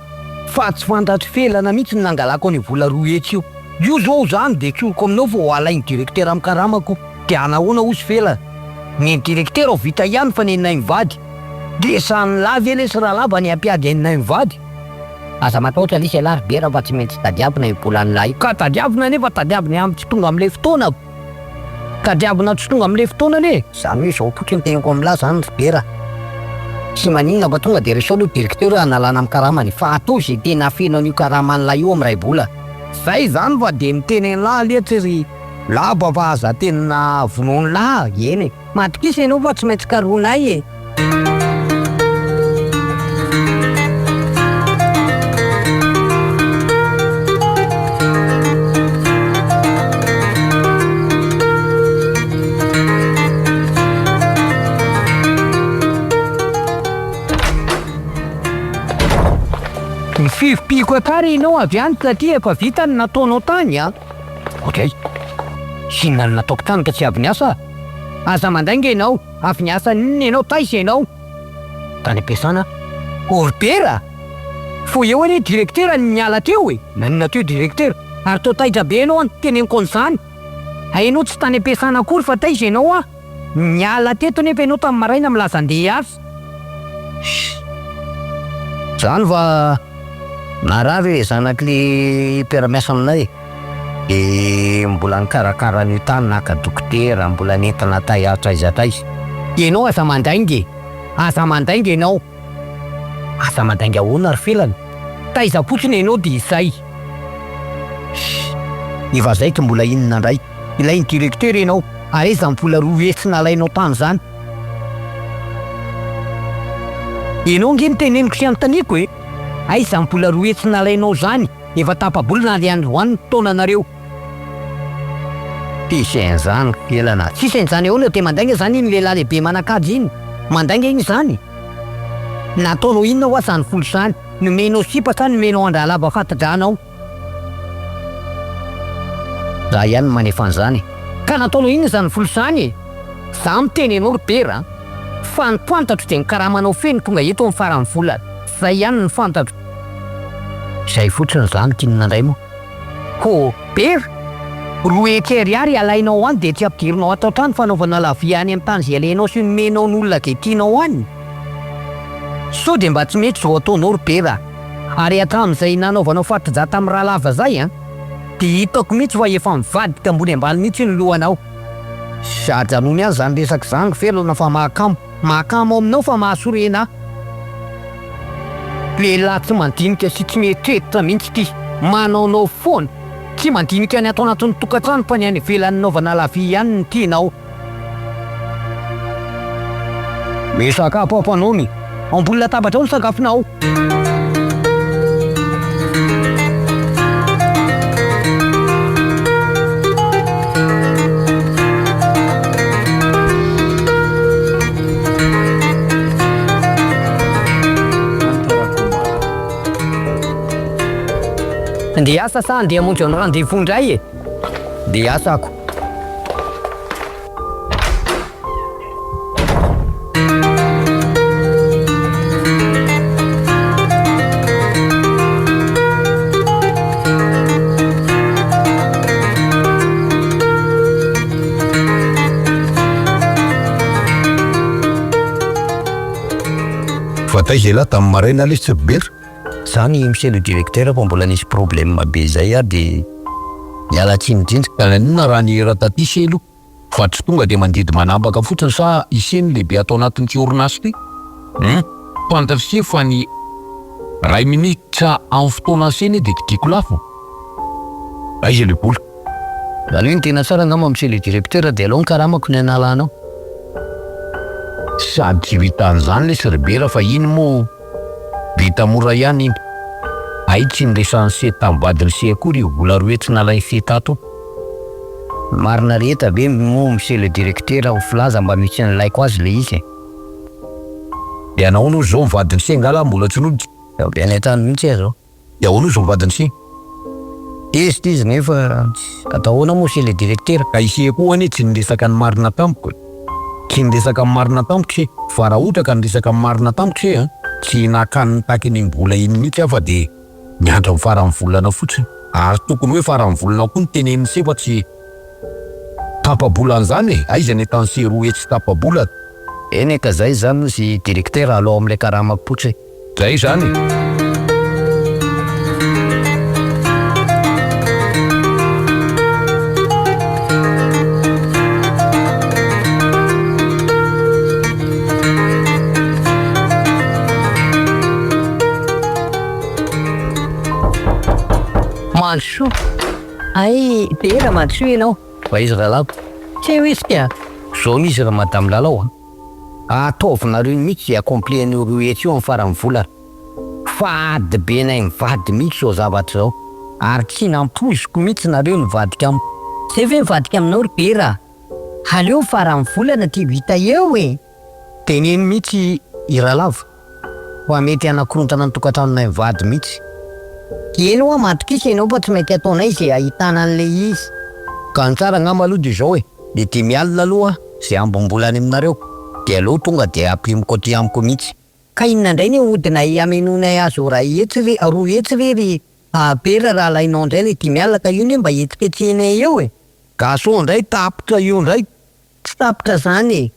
[SPEAKER 4] fa tsy fantatry Felana mihitsy ny nangalako an'io vola 200 io. Io zao zany de tsoriko aminao fa ho alain'ny directeur amin'ny karamako. De anahoana hozy Felana? Ny an'ny directeur ho vita ihany fa ny anay mivady. De sahin'lah ve lesy Ralava ny hampiady anay mivady?
[SPEAKER 1] Aza matahotra lesy ialahy ry Bera fa tsy maintsy tadiavina io volan'lah io.
[SPEAKER 4] Ka tadiavina anefa tadiavina ihany tsy tonga amin'ilay fotoana. Tadiavina tsy tonga amin'ilay fotoana anie.
[SPEAKER 1] Izany hoe izao fotsiny teniko amin'lah izany ry Bera. Tsy maninona fa tonga dia resao aloha directeur hanalana amin'ny karamany fa ataovy izay tena hafeno an'io karaman'lah io amin'ny iray vola.
[SPEAKER 4] Zay izany fa dia miteny an'lah letsy ry lava fa aza tena vonoin'lah.
[SPEAKER 1] Eny e. Matokisa ianao fa tsy maintsy karohinay e!
[SPEAKER 4] Ny fivopiako hatrany ianao avy any satria efa vita ny nataonao tany an!
[SPEAKER 1] Ok. Inona no nataoko tany ka tsy avy niasa?
[SPEAKER 4] Aza mandainga ianao, avy niasa inona ianao, taiza ianao?
[SPEAKER 1] Tany am-piasana.
[SPEAKER 4] Orbera! Vao eo anie directeur no niala teo e! Naninona teo directeur? Ary toa taitra be ianao an, teneniko an'izany. Hay ianao tsy tany am-piasana akory fa taiza ianao an? Niala teto nefa ianao tamin'ny maraina milaza andeha hiasa.
[SPEAKER 1] Zany fa narary le zanak'le mpiara-miasa aminay e! De mbola nikarakara an'io tany naka dokotera, mbola nentina tay hatraiza hatraiza.
[SPEAKER 4] Ianao aza mandainga e! Aza mandainga ianao!
[SPEAKER 1] Aza mandainga ahoana ry Felana?
[SPEAKER 4] Taiza fotsiny ianao dia izay.
[SPEAKER 1] Efa zay ka mbola inona ndray?
[SPEAKER 4] Ilain'ny directeur ianao, ary aiza ny vola 200 nalainao tany zany? Ianao ange no teneniko sy anontaniako e! Aiza ny vola 200 nalainao zany? Efa tapa-bolana ary androany ny taonanareo.
[SPEAKER 1] Tsisy an'izany Felana.
[SPEAKER 4] Tsisy an'izany ahoana dia mandainga zany iny lehilahy lehibe manan-kaja iny? Mandainga iny zany? Nataonao inona hoa zany vola zany? Nomenao sipa sa nomenao an-drahalava fati-dranao?
[SPEAKER 1] Za ihany no manefa an'izany e.
[SPEAKER 4] Ka nataonao inona izany vola izany e? Za miteny anao ry Bera a! Fa ny fantatro dia ny karamanao feno tonga eto amin'ny faran'ny volana. Zay ihany no fantatro.
[SPEAKER 1] Izay fotsiny izany k'inona indray moa?
[SPEAKER 4] Hoo Bera! 200 ariary alainao any dia tsy ampidirinao ato an-trano fanaovana la vie any amin'ny tany izay alehanao sy nomenao ny olona izay tianao any? Sao dia mba tsy mety izao ataonao ry Bera a! Ary hatramin'izay nanaovanao fatija tamin'i Ralava zay an, dia hitako mihitsy fa efa mivadika ambony ambany mihitsy ny lohanao.
[SPEAKER 1] Sy ajanony ihany izany resaka izany ry Felana fa mahakamo.
[SPEAKER 4] Mahakamo aminao fa mahasorena ahy. Lehilahy tsy mandinika sy tsy mieritreritra mihitsy ity. Manaonao foana. Tsy mandinika ny ato anatin'ny tokantrano fa ny any ivelany nanaovana la vie ihany no tianao. Misakafo ampanomy. Ambony latabatra ao ny sakafonao. Ndeha hiasa sa andeha hamonjy ny rendez-vous indray e? Ndeha hiasa ako.
[SPEAKER 6] Fa taiza ialahy tamin'ny maraina lesy ry Bera?
[SPEAKER 1] Zany monsieur le directeur fa mbola nisy problème be zay aho de miala tsiny indrindra.
[SPEAKER 6] Ka naninona raha nihira taty se aloha fa tsy tonga de mandidy manambaka fotsiny sa ise no lehibe ato anatin'ity orinasa ity? Hum! Fantatr'ise fa ny ray minitra amin'ny fotoana ase anie de vidiako lafo. Aiza le vola?
[SPEAKER 1] Zany hoe ny tena tsara angamba monsieur le directeur de aleo ny karamako ny analanao.
[SPEAKER 6] Sady tsy vitan'izany lesy ry Bera fa iny moa Vita mora ihany iny. Hay tsy niresahan'i Se tamin'ny vadin'i Se akory io vola 200 nalain'i Se tato io.
[SPEAKER 1] Marina rehetra ve moa monsieur le directeur ho filaza mba misy nilaiko azy le izy e?
[SPEAKER 6] Dia nahoana ozy zao ny vadin'i Se nga lahy mbola tsy nody?
[SPEAKER 1] Avy any an-trano mihitsy aho zao.
[SPEAKER 6] Dia ahoana ozy ny vadin'i Se?
[SPEAKER 1] Tezitra izy nefa atao ahoana moa monsieur le directeur?
[SPEAKER 6] Ka i Se koa anie tsy niresaka ny marina tamiko e! Tsy niresaka ny marina tamiko Se, fa raha ohatra ka niresaka ny marina tamiko Se an, tsy naka ny takin'iny vola iny mihitsy aho fa dia niandry ny faran'ny volana fotsiny. Ary tokony hoe faran'ny volana koa no tenenin'i Se fa tsy tapa-bolana izany e! Aiza ny entan'i Se 200 tapa-bolana?
[SPEAKER 1] Eny e, ka zay izany ozy directeur alao amin'ilay karamako fotsiny.
[SPEAKER 6] Zay izany e!
[SPEAKER 5] Mandrosoa. Hay, Bera, mandrosoa ianao.
[SPEAKER 1] Fa iza rahalahiko?
[SPEAKER 5] Tsy eo izy ka.
[SPEAKER 1] Zao mihizy ry Madame Lalao a. Ataovinareo mihitsy izay complet an'io roa hetsy io amin'ny faran'ny volana. Fa ady be nay mivady mihitsy izao zavatra izao. Ary tsy nampoiziko mihitsy nareo nivadika amiko.
[SPEAKER 5] Zay ve mivadika aminao ry Bera a? Aleo faran'ny volana ty ho hita eo e!
[SPEAKER 1] Teneno mihitsy i Ralava fa mety hanakorontana ny tokantranonay mivady mihitsy.
[SPEAKER 5] Eny hoa matokisa ianao fa tsy maintsy ataonay izay ahitana an'ilay izy.
[SPEAKER 1] Ka ny tsara angamba aloha dia izao e, le dimy alina aloha izay ambom-bola any aminareo dia aleo tonga dia ampirimiko aty amiko mihitsy.
[SPEAKER 5] Ka inona indray ny ahodinay hamenoanay azy ho iray hetsy ve, roa hetsy ve ry Bera raha alainao indray ilay dimy alina ka io anie mba hetsiketsehinay eo e!
[SPEAKER 1] Ka sao indray tapitra eo indray.
[SPEAKER 5] Tsy tapitra zany e!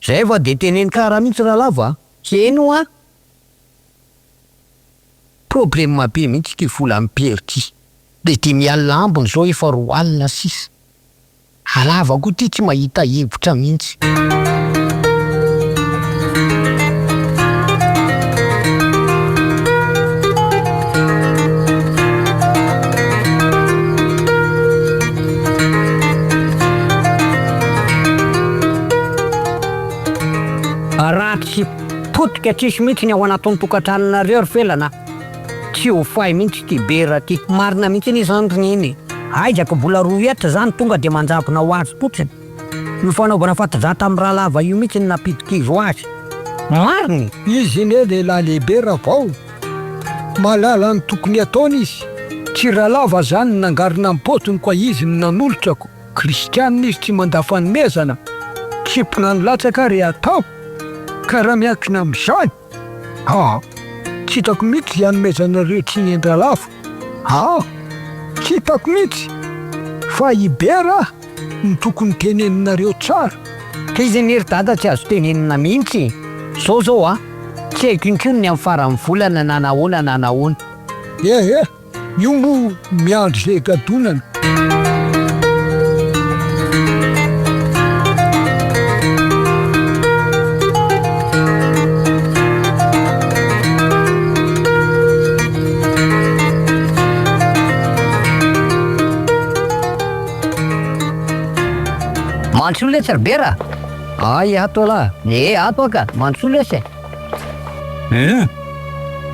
[SPEAKER 1] Zay fa de teneno tsara mihitsy Ralava a!
[SPEAKER 5] Eny hoa!
[SPEAKER 1] Problème be mihitsy ity vola am-pery ity. Le dimy alina ambiny zao efa roa alina sisa. Halava koa ity tsy mahita hevitra mihitsy.
[SPEAKER 4] Ratsy sy potika tsisy mihitsy ny ao anatin'ny tokantranonareo ry Felana a! Tsy ho fay mihitsy ity Bera ty. Marina mihitsy anie izany ry Neny e! Aiza ka mbola roa hetsy izany tonga dia manjavona ho azy fotsiny. Io fanaovana fatidrà tamin'ny Ralava io mihitsy no nampidi-kizo azy. Marina e!
[SPEAKER 3] Izy anie lehilahy lehibe Ravao. Mahalala ny tokony hataony izy. Tsy Ralava zany no nangarona ny paotiny koa izy no nanolotra ko. Kristianina izy tsy mandà fanomezana. Tsimpona ny latsaka ary atao. Ka raha miankina amin'izany, aa, tsy hitako mihitsy izay hanomezanareo tsiny an-dRalava. Aa, tsy hitako mihitsy. Fa i Bera no tokony teneninareo tsara.
[SPEAKER 4] Ka izy anie ry dada tsy azo tenenina mihitsy e! Zao zao a! Tsy haiko intsony ny amin'ny faran'ny volana na nahoana na nahoana.
[SPEAKER 3] Eh eh! Io moa miandry izay gadonana.
[SPEAKER 5] Mantsoa letsy ry Bera a!
[SPEAKER 1] Ay ato alah!
[SPEAKER 5] Eh ato aho ka! Mantsoa lesy e!
[SPEAKER 1] Hum!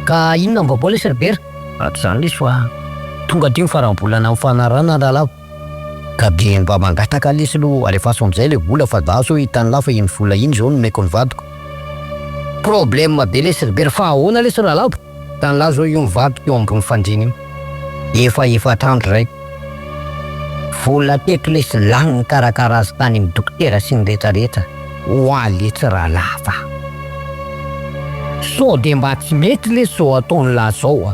[SPEAKER 5] Ka inona ny vaovao lesy ry Bera?
[SPEAKER 1] Ato izany lesy fa tonga aty ny faram-bolana nifanarahana rahalahy ka dia mba mangataka lesy aloha alefaso amin'izay ilay vola fa za zao hitan'lah fa iny vola iny zao nomeko ny vadiko.
[SPEAKER 5] Problème be lesy ry Bera fa ahoana lesy rahalahy?
[SPEAKER 1] Hitan'lah zao io ny vadiko eo ambony fandriana io efa efatra andro izay.
[SPEAKER 5] Vola teto lesy lany nikarakara azy tany amin'ny dokotera sy ny rehetra rehetra.
[SPEAKER 4] Oa letsy rahalahy fa sao de mba tsy mety lesy zao ataon'lah zao a!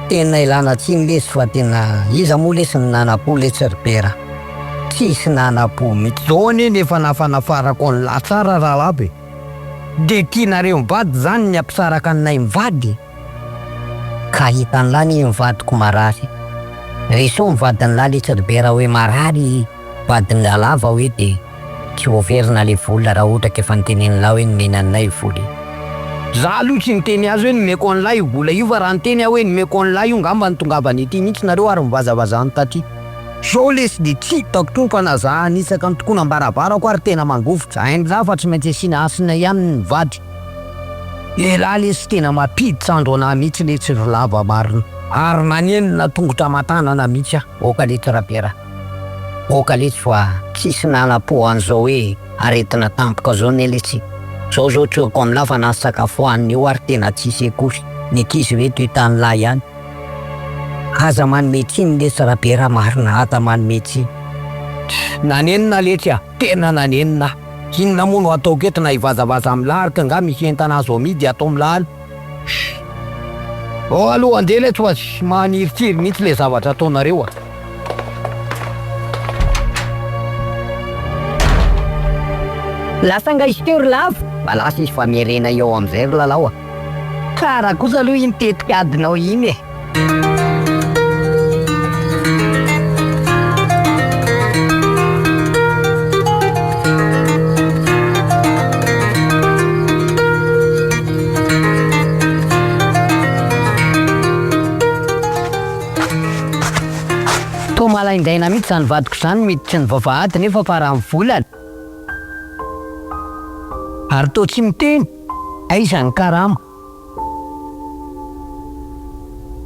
[SPEAKER 1] Tena ilana tsiny lesy fa tena iza moa lesy no nanam-po letsy ry Bera? Tsisy nanam-po mitsy. Zao anie ny efa nafanafarako an'lah tsara rahalahy be!
[SPEAKER 4] De tianareo mivady zany ny hampisaraka anay mivady?
[SPEAKER 1] Ka hitan'lah anie ny vadiko marary. Reso ny vadin'lah letsy ry Bera hoe marary vadin'lah va hoe de tsy voaverina le vola raha ohatra ka efa nitenenin'lah hoe nomena an'lah io vola io.
[SPEAKER 4] Za aloha tsy niteny azy hoe nomeko an'lah io vola io fa raha niteny aho hoe nomeko an'lah io ngamba nitongavany ety mihitsy nareo ary nivazavazany taty. Zao lesy de tsy hitako tsony fa na za anisaka ny tokonam-baravarako ary tena mangovitra. Hain'lah fa tsy maintsy asiana hasina ihany ny vady. Elah lesy tena mampiditra andro anah mihitsy letsy ry lava marina. Ary nanenina tongotra aman-tanana mihitsy aho.
[SPEAKER 1] Oka letsy Rabera, oka letsy fa tsisy nanam-po an'izao hoe aretina tampoka zao ne letsy. Zao zao tsoriko aminah fa na sakafo hohanina io ary tena tsisy akory, ny ankizy reto hitan'lah ihany. Aza manome tsiny letsy Rabera marina, aza manome tsiny.
[SPEAKER 4] Nanenina letsy ah. Tena nanenina aho. Inona moa no ataoko eto na hivazavaza amin'ny lahy ary ka angaha misy entana azo amidy ato amin'ny lahy any? Shh! Ao aloha andeha letsy fa tsy manirikiry mihitsy ilay zavatra ataonareo a!
[SPEAKER 5] Lasa angaha izy teo ry Lavo?
[SPEAKER 1] Mba lasa izy fa miherena eo amin'izay ry Lalao a!
[SPEAKER 5] Tsara kosa aloha iny tetik'adinao iny e! Malaindaina mihitsy izany vadiko izany miditry ny vavahady nefa faran'ny volana. Ary toa tsy miteny, aiza ny karama?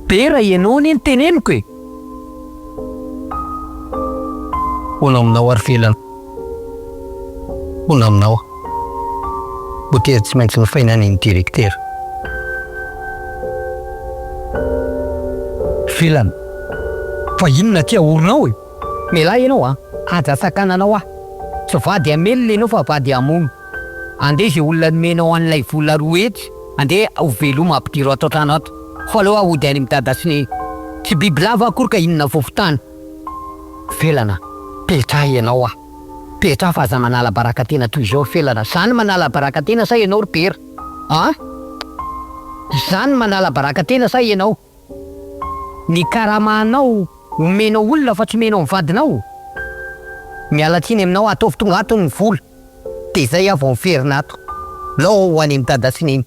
[SPEAKER 2] Bera ianao anie no teneniko e!
[SPEAKER 1] Hono aminao ary Felana. Hono aminao. Voatery tsy maintsy nofaina any ny direktera.
[SPEAKER 2] Felana, fa inona aty aorinao e?
[SPEAKER 5] Mialà ianao a! Aza sakananao aho. Tsy vady hamelona ianao fa vady hamono. Andeha izay olona nomenao an'ilay vola 200, andeha ho veloma ampidiro ato an-trano ato. Fa aleo aho hody any amin'i dada sy neny. Tsy bibilava akory ka inona fofontany. Felana, petraha ianao aho. Petraha fa aza manala baraka tena toy izao ry Felana. Za no manala baraka tena sa ianao ry Bera? An? Za no manala baraka tena sa ianao? Ny karamanao omenao olona fa tsy omenao ny vadinao? Miala tsiny aminao ataovy tonga ato ny vola dia zay aho vao miverina ato. Lao ho any amin'i dada sy neny.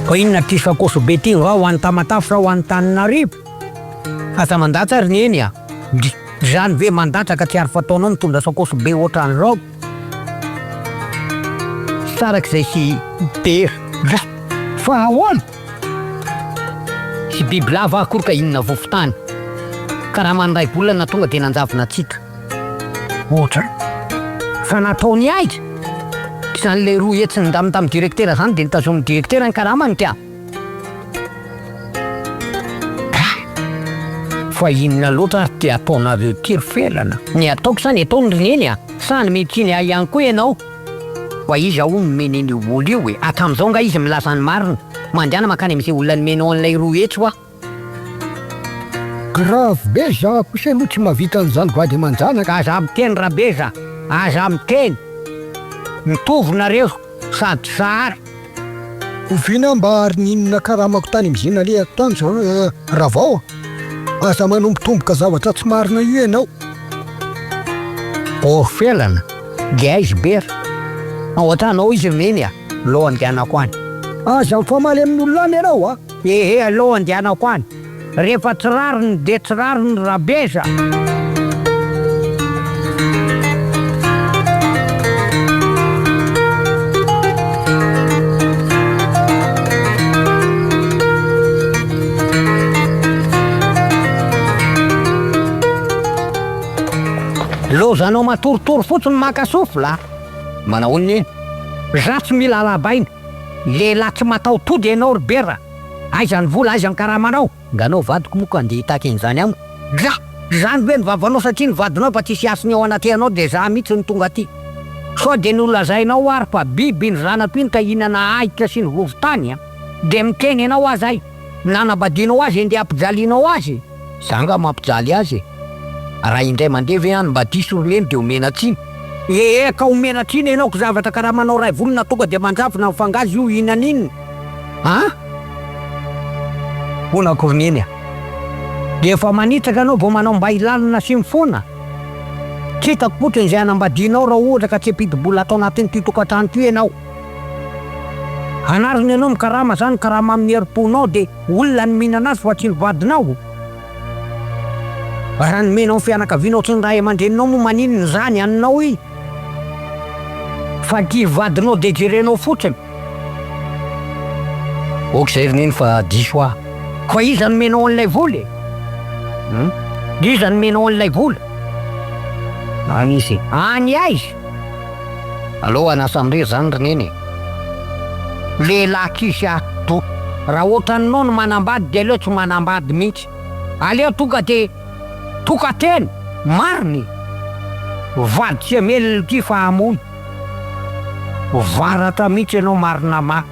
[SPEAKER 4] Fa inona ity sakaosy be ity nga ho any Tamatave sa ho any Antananarivo?
[SPEAKER 5] Aza mandatsa ry neny a! Ndry, izany ve mandatsa ka tsy ary fataonao mitondra sakaosy be ohatran'izao? Tsy araka izay sy Bera.
[SPEAKER 3] Ndra, fa ahoana?
[SPEAKER 5] Tsy bibilava akory ka inona vovon-tany. Karaman'ny iray volana tonga dia nanjavona tsy hita.
[SPEAKER 3] Ohatra?
[SPEAKER 4] Fa nataony aiza?
[SPEAKER 5] Izany ilay 200 nindraminy tamin'ny direktera izany dia notazomin'ny direktera ny karamany ka.
[SPEAKER 4] Ka! Fa inona loatra ary ty ataonareo ty ry Felana?
[SPEAKER 5] Ny ataoko sa ny ataony ry Neny a? Sa hanome tsiny ahy ihany koa ianao? Fa iza hono nomeny an'io vola io e? Hatramin'izao nga izy milaza ny marina? Mandehana mankany amin'izay olona nomenao an'ilay 200 hoa.
[SPEAKER 3] Grave be za kosa aloha tsy mahavita an'izany vady aman-janaka.
[SPEAKER 4] Aza miteny Rabeza, aza miteny. Mitovy nareo sady zary.
[SPEAKER 3] Oviana mba ary n'inona karamako tany am'zay nalehako tany zao Ravao a! Aza manombotomboka zavatra tsy marina io ianao.
[SPEAKER 5] Orfelana, de aiza Bera? Ao an-trano ao izy ry Neny a! Aleo andehanako any.
[SPEAKER 3] Aza mifamaly amin'olona any ianao a!
[SPEAKER 4] Ehe aleo andehanako any. Rehefa tsy rariny dia tsy rariny Rabeza. Lozanao matoritory fotsiny maka souffle a!
[SPEAKER 1] Manahoana iny?
[SPEAKER 4] Za tsy mila arahabaina. Lehilahy tsy mataho-tody ianao ry Bera. Aiza ny vola, aiza ny karamanao?
[SPEAKER 5] Nga anao vadiko moa ka andeha hitaky an'izany amiko?
[SPEAKER 4] Dra! Izany ve ny vavanao satria ny vadinao efa tsisy hasiny ao anatrehanao dia za mihitsy no tonga aty. Sao dia nolazainao ary fa biby iny zanako iny ka hihinana ahitra sy ny vovo-tany a! Dia miteny ianao aza ay, nanambadianao azy andeha hampijalianao azy?
[SPEAKER 1] Za nga mampijaly azy e! Raha indray mandeha ve any mba diso ry neny dia omena tsiny?
[SPEAKER 4] Ee ka omena tsiny ianao ko zavatra karamanao ray volana tonga dia manjavona mifangazy io hihinana inona? An!
[SPEAKER 5] Hono akory neny a!
[SPEAKER 4] Dia efa manitsaka ianao vao manao mbay lalina sy mifona? Tsy hitako fotsiny izay hanambadianao raha ohatra ka tsy hampidi-bola ato anatin'ity tokantrano ity ianao. Anarina ianao mikarama zany karama amin'ny herim-ponao dia olona no mihinana azy fa tsy ny vadinao. Raha nomenao ny fianakavianao sy ny ray aman-dreninao moa maninona izany haninao iny? Fa ity vadinao dia jerenao fotsiny.
[SPEAKER 1] Ok zay ry neny fa diso aho.
[SPEAKER 4] Fa iza nomenao an'ilay vola e?
[SPEAKER 1] Hum?
[SPEAKER 4] Iza nomenao an'ilay vola?
[SPEAKER 1] Any izy e.
[SPEAKER 4] Any aiza?
[SPEAKER 1] Aleo hanasa amin'irery zany ry neny e.
[SPEAKER 4] Lehilahy tsisy atidoha. Raha ohatranao no manambady dia aleo tsy manambady mihitsy. Aleo tonga dia tokan-tena. Marina e. Vady tsy hamelona ity fa hamono. Varatra mihitsy ianao marina maka.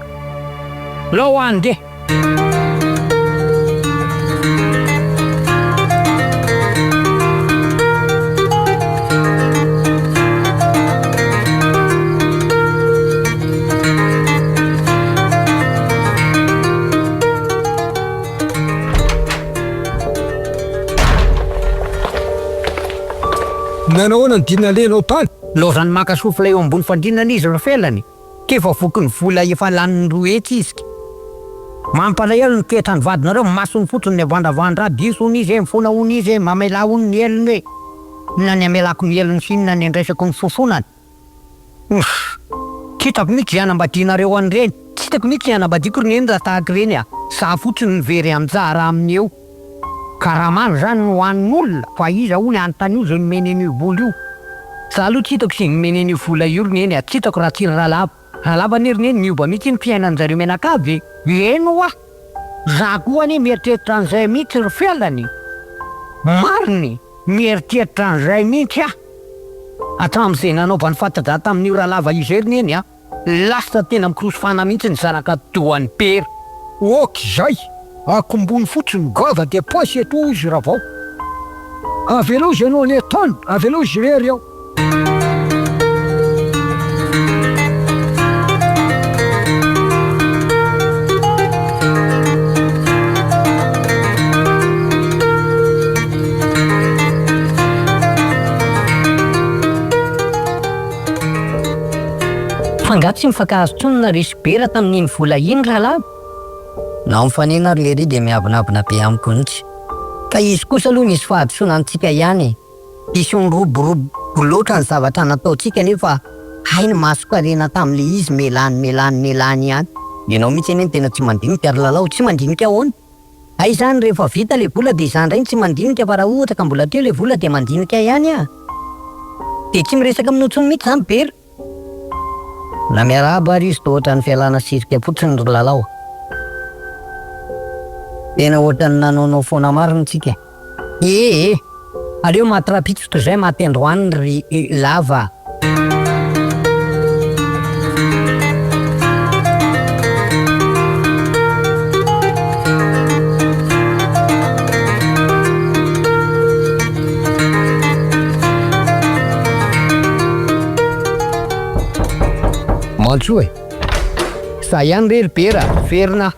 [SPEAKER 4] Aleo handeha.
[SPEAKER 3] Nanao ahoana ny dia nalehanao tany?
[SPEAKER 4] Laozan'ny maka sofla eo ambony fandriana izy ry Felana e! K'efa voky ny vola efa laniny 200 izy k! Mampalahelo ny toetran'ny vadinareo, masony fotsiny ny avandravandra, diso hono izy e, mifona hono izy e, mamelà hono ny helony e! Inona ny hamelako ny helony sy inona ny handraisako ny fofonany? Uff! Tsy hitako mihitsy izay hanambadianareo an'ireny, tsy hitako mihitsy izay hanambadiako ry neny raha tahaka ireny a! Za fotsiny no very anjara aminy eo. Karamana izany no hanin'olona fa iza hono anontanio izay nomeny an'io vola io. Za aloha tsy hitako izay nomeny an'io vola io ry neny a, tsy hitako raha tsy ry Ralava. Ralava anie ry neny niova mihitsy ny fiainan-jareo mianakavy e! Eny hoa! Za koa anie mieritreritra an'izay mihitsy ry Felana e! Marina e! Mieritreritra an'izay mihitsy aho! Hatramin'izay nanaovany fati-drà tamin'io Ralava io izay ry neny a! Lasa tena mikorosy fana mihitsy ny zanaka dohan'i Bera.
[SPEAKER 3] Ok zay, akombony fotsiny vava dia poince eto ozy Ravao. Avelao izy hanao ny ataony, avelao izy irery ao.
[SPEAKER 5] Fa nga tsy mifankahazo tsony nareo sy Bera tamin'iny vola iny rahalahy?
[SPEAKER 1] Na mifanena ary lery dia miavonavona be amiko mihitsy. Ka izy kosa aloha nisy fahadisoana antsika ihany e! Diso niroborobo loatra ny zavatra nataontsika nefa hay ny mason-karena tamin'ilay izy melany melany melany ihany. Ianao mihitsy anie no tena tsy mandinika ry Lalao, tsy mandinika ahoana? Hay izany rehefa vita ilay vola dia izaho indray no tsy mandinika fa raha ohatra ka mbola teo ilay vola dia mandinika ihany aho. Dia tsy miresaka aminao intsony mihitsy izany Bera. Na miarahaba ary izy toa ohatran'ny fialana sirika fotsiny ry Lalao. Tena ohatran'ny nanaonao foana marina tsika e. Ee e! Aleo maty rahampitso toy izay maty androany ry Lava a!
[SPEAKER 4] Mantsoa e! Za ihany re ry Bera, verina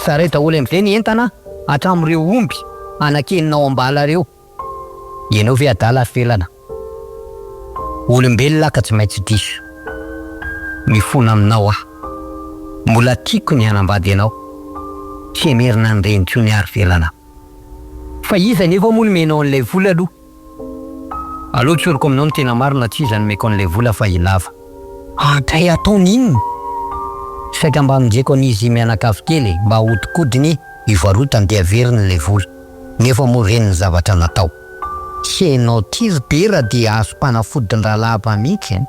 [SPEAKER 4] zaray daholo amizay ny entana hatramin'ireo omby anakenina ao am-bala reo.
[SPEAKER 1] Ianao ve adala ry Felana? Olombelona ka tsy maintsy diso. Mifona aminao aho. Mbola tiako ny hanambady anao. Tsy hemerina an'ireny intsony aho ry Felana.
[SPEAKER 4] Fa iza anefa moa nomenao an'ilay vola aloha?
[SPEAKER 1] Aleo tsoriko aminao ny tena marina tsy iza nomeko an'ilay vola fa i Lava.
[SPEAKER 4] Andray ataony inona?
[SPEAKER 1] Saika mba hamonjeko an'izy mianakavy kely e, mba ahodikodiny hivarotany dia averiny ilay vola. Nefa moa ireny ny zavatra natao. Tsy enao ty ry Bera dia azom-panafodin-dRalava mihitsy an!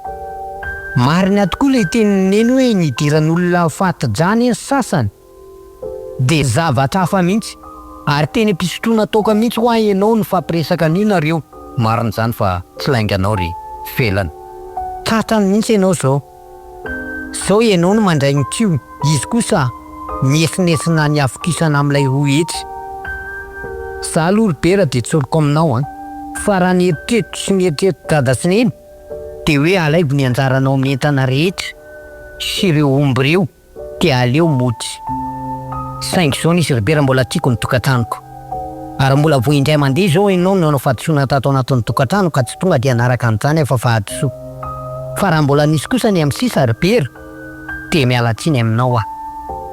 [SPEAKER 4] Marina tokoa ilay tenin'i Neny hoe nidiran'olona faty-drà anie ny sasany. Dia zavatra hafa mihitsy. Ary teny am-pisotroana toaka mihitsy hoa ianao nifampiresaka an'io nareo.
[SPEAKER 1] Marina izany fa tsy lainganao ry Felana.
[SPEAKER 4] Tratrany mihitsy ianao izao. Izao ianao no mandray ny kio, izy kosa miesonesona ny havokisana amin'ilay 200.
[SPEAKER 1] Za aloha ry Bera dia tsoriko aminao an, fa raha ny eritreritro sy ny eritreritro dada sy neny dia hoe alaivo ny anjaranao amin'ny entana rehetra sy ireo omby ireo dia aleo mody. Saingy izao nisy ry Bera mbola tiako ny tokantranoko. Ary mbola vao indray mandeha izao ianao no nanao fahadisoana tato anatin'ny tokantrano ka tsy tonga dia hanaraka an'izany aho fa fahadisoa. Fa raha mbola nisy kosa ny amin'ny sisa ry Bera dia miala tsiny aminao aho.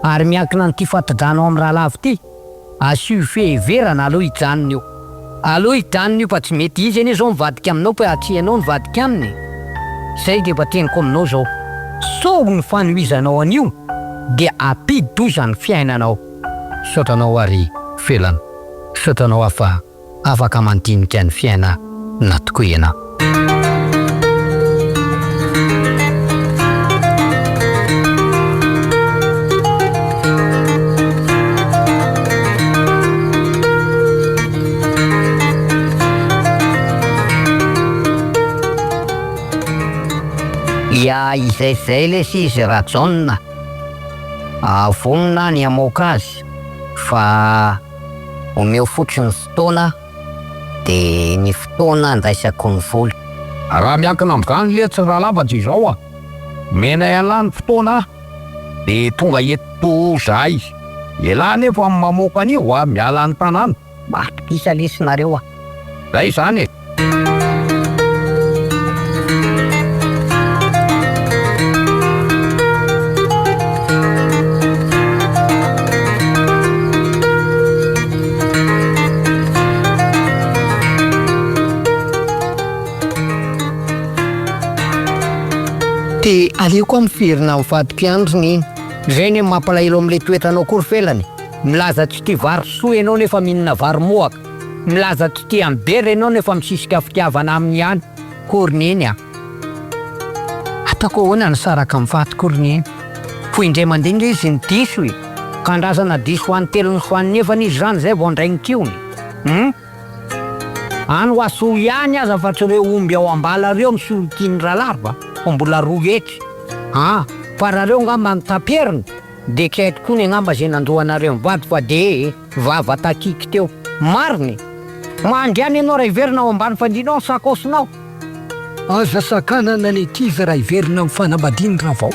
[SPEAKER 1] Ary miankina an'ity fati-drano ao amin'ny rahalavo ity. Asio fiheverana aleo hijanona io. Aleo hijanona io fa tsy mety izy anie zao mivadika aminao fa tsy ianao nivadika aminy e. Zay dia efa teniko aminao zao. Sao ny fanohizanao an'io dia ampidi-doza ny fiainanao. Misaotra anao ary Felana. Misaotra anao aho fa Afaka mandinika ny fiaina na tokoa ianao.
[SPEAKER 4] Ya izay izay lesy izy Rajaona a! Vonona ny hamoaka azy fa Omeo fotsiny fotoana de ny fotoana andraisako ny vola.
[SPEAKER 7] Raha miankina amin'izany letsy Ralava dia izao a! Omenay an'lah ny fotoana dia tonga eto zahay. Elah anefa no mamoaka an'io a! Miala ny tanàna.
[SPEAKER 4] Matokisa lesy nareo a!
[SPEAKER 7] Zay izany e!
[SPEAKER 5] Aleoko aho miverina amin'ny vadiko ihany ry Neny. Izay anie no mampalahelo amin'ilay toetranao koa ry Felana e! Milaza tsy tia vary soa ianao nefa mihinana vary mohaka. Milaza tsy tia an'i Bera ianao nefa misisika fitiavana aminy ihany koa ry Neny a! Ataoko ahoana ny hisaraka amin'ny vadiko ry Neny? Fo indray mandeha nge izy no diso e! Ka andrasana diso ho an'ny telony sy ho an'ny efany izy izany izay vao handray ny kihony? Hum? Any ho asoa ihany aza fa tsy ireo omby ao ambala ireo no solokian'ny Ralava fa mbola 200 an! Fa raha ireo angamba no taperina dia tsy hay tokoa ny angamba izay nandoa anareo mivady fa dia vava takiky teo. Marina e! Mandehana ianao raha hiverina ao ambany fandrianao ny sakaosinao.
[SPEAKER 3] Aza sakanana ny ankizy raha hiverina amin'ny fanambadiany Ravao.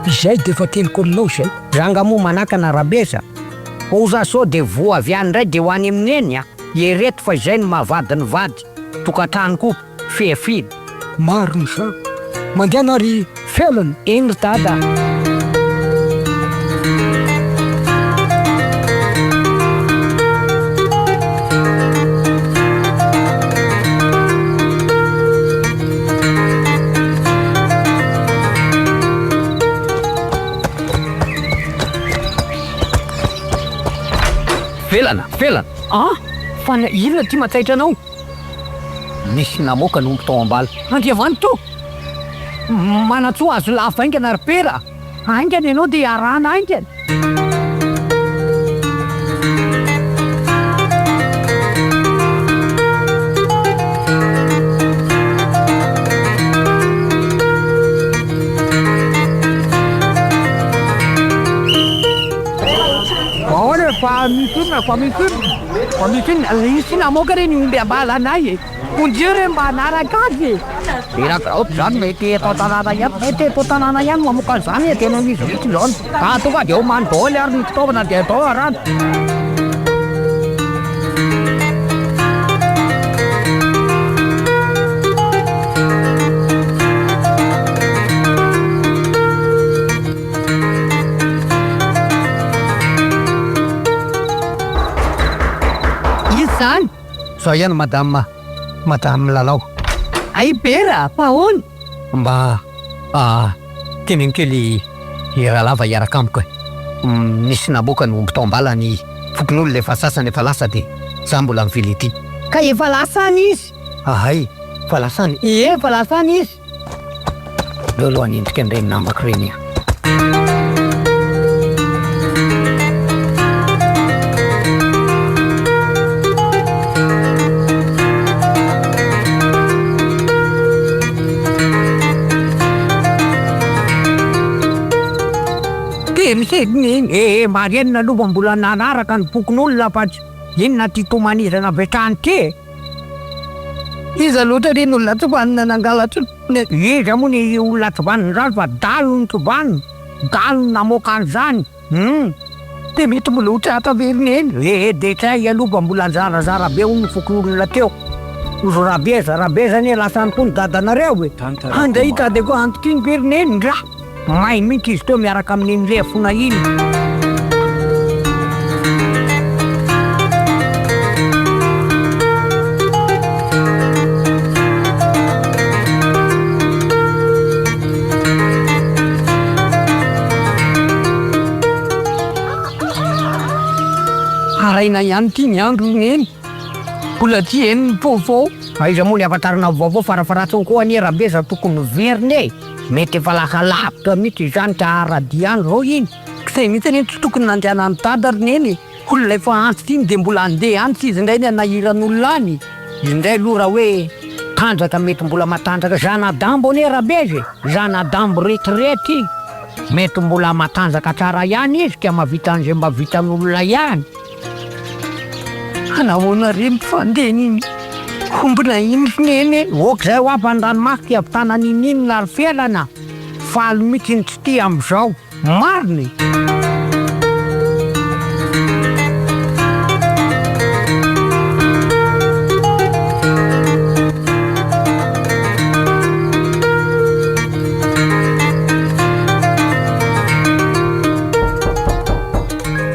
[SPEAKER 3] Izay dia efa teniko aminao izay.
[SPEAKER 4] Za nga moa manakana Rabeza? Oza sao dia voa avy any indray dia ho any amin'i Neny a! Ereto fa izay no maha vady ny vady, tokantrano koa, fehafina.
[SPEAKER 3] Marina izany. Mandehana ry Felana.
[SPEAKER 4] Eny ry Dada a!
[SPEAKER 5] Felana, Felana! Ah! Fa inona ity mataitra anao? Nisy namoaka ny omby tao am-bala. Andriamanitra ô! Manantsoa azy lava haingana ry Pera a! Haingana ianao dia iarahana haingana. Ahoana fa misy inona fa misy inona fa misy inona nisy namoaka re ny omby am-balanay e! Vonjeo re mba hanaraka azy e! Reraka aoka izany mety eto an-tanàna ihany, mety eto an-tanàna ihany no mamoaka an'izany e, tena misy mihitsy izany. Ka tonga dia omany daholo ary ny fitaovana dia atao arahana. Iza izany?
[SPEAKER 2] Zao ihany madame, madame Lalao.
[SPEAKER 5] Hay Bera, fa ahoana?
[SPEAKER 2] Mba ah, teneno kely i Ralava hiaraka amiko e. Nisy namoaka ny omby tao am-bala ny fokonolona efa sasany efa lasa dia za mbola mivily ity.
[SPEAKER 5] Ka efa lasa any izy?
[SPEAKER 2] Ahay, fa lasa any?
[SPEAKER 5] Ie, efa lasa any izy.
[SPEAKER 2] Aleo aloha hanendrika an'ireny namako ireny aho.
[SPEAKER 4] Eh, marenina aloha fa mbola nanaraka ny fokonolona fa tsy inona ity tomanizana avy hatrany ity e?
[SPEAKER 5] Iza loatra re no olona tsy vanona nangalatra ny.
[SPEAKER 4] Iza moa ny olona tsy vanona izany fa dalo no tsy vanona, dalo no namoaka an'izany hum.
[SPEAKER 5] Dia mety mbola ho tratra ve ry neny?
[SPEAKER 4] Ee dia tsy hay aloha fa mbola nizarazara be hono ny fokonolona teo. Ozy Rabeza, Rabeza anie lasany koa ny dadanareo e!
[SPEAKER 5] Handeha hitady ako antoka iny ve ry neny?
[SPEAKER 4] Ndra! May mihitsy izy teo miaraka amin'iny lefona iny.
[SPEAKER 5] Haraina ihany ity ny andro ry neny. Mbola tsy heno ny vaovao.
[SPEAKER 4] Aiza moa ny ahafantarana ny vaovao farafaharatsiny koa anie Rabeza tokony miverina e! Mety efa lasa lavitra mihitsy izany ka aradia any zao iny.
[SPEAKER 5] Zay mihitsy anie tsy tokony nandehanan'i dada ry neny e! Olona efa antitra iny dia mbola handeha any tsy izy indray ny hanahiran'olona any.
[SPEAKER 4] Izy indray aloha raha hoe tanjaka mety mbola matanjaka zana-dambo anie Rabezy e! Zana-dambo retirety iny. Mety mbola matanjaka tsara ihany izy ka mahavita an'izay mba vitan'olona ihany.
[SPEAKER 5] Nahoana re mifandeha iny ombina iny ry neny e?
[SPEAKER 4] Ok zay hoa fa ny ranomaso ty avy tanana ininona ry felana? Faly mihitsy ny tsy tia amizao. Marina e!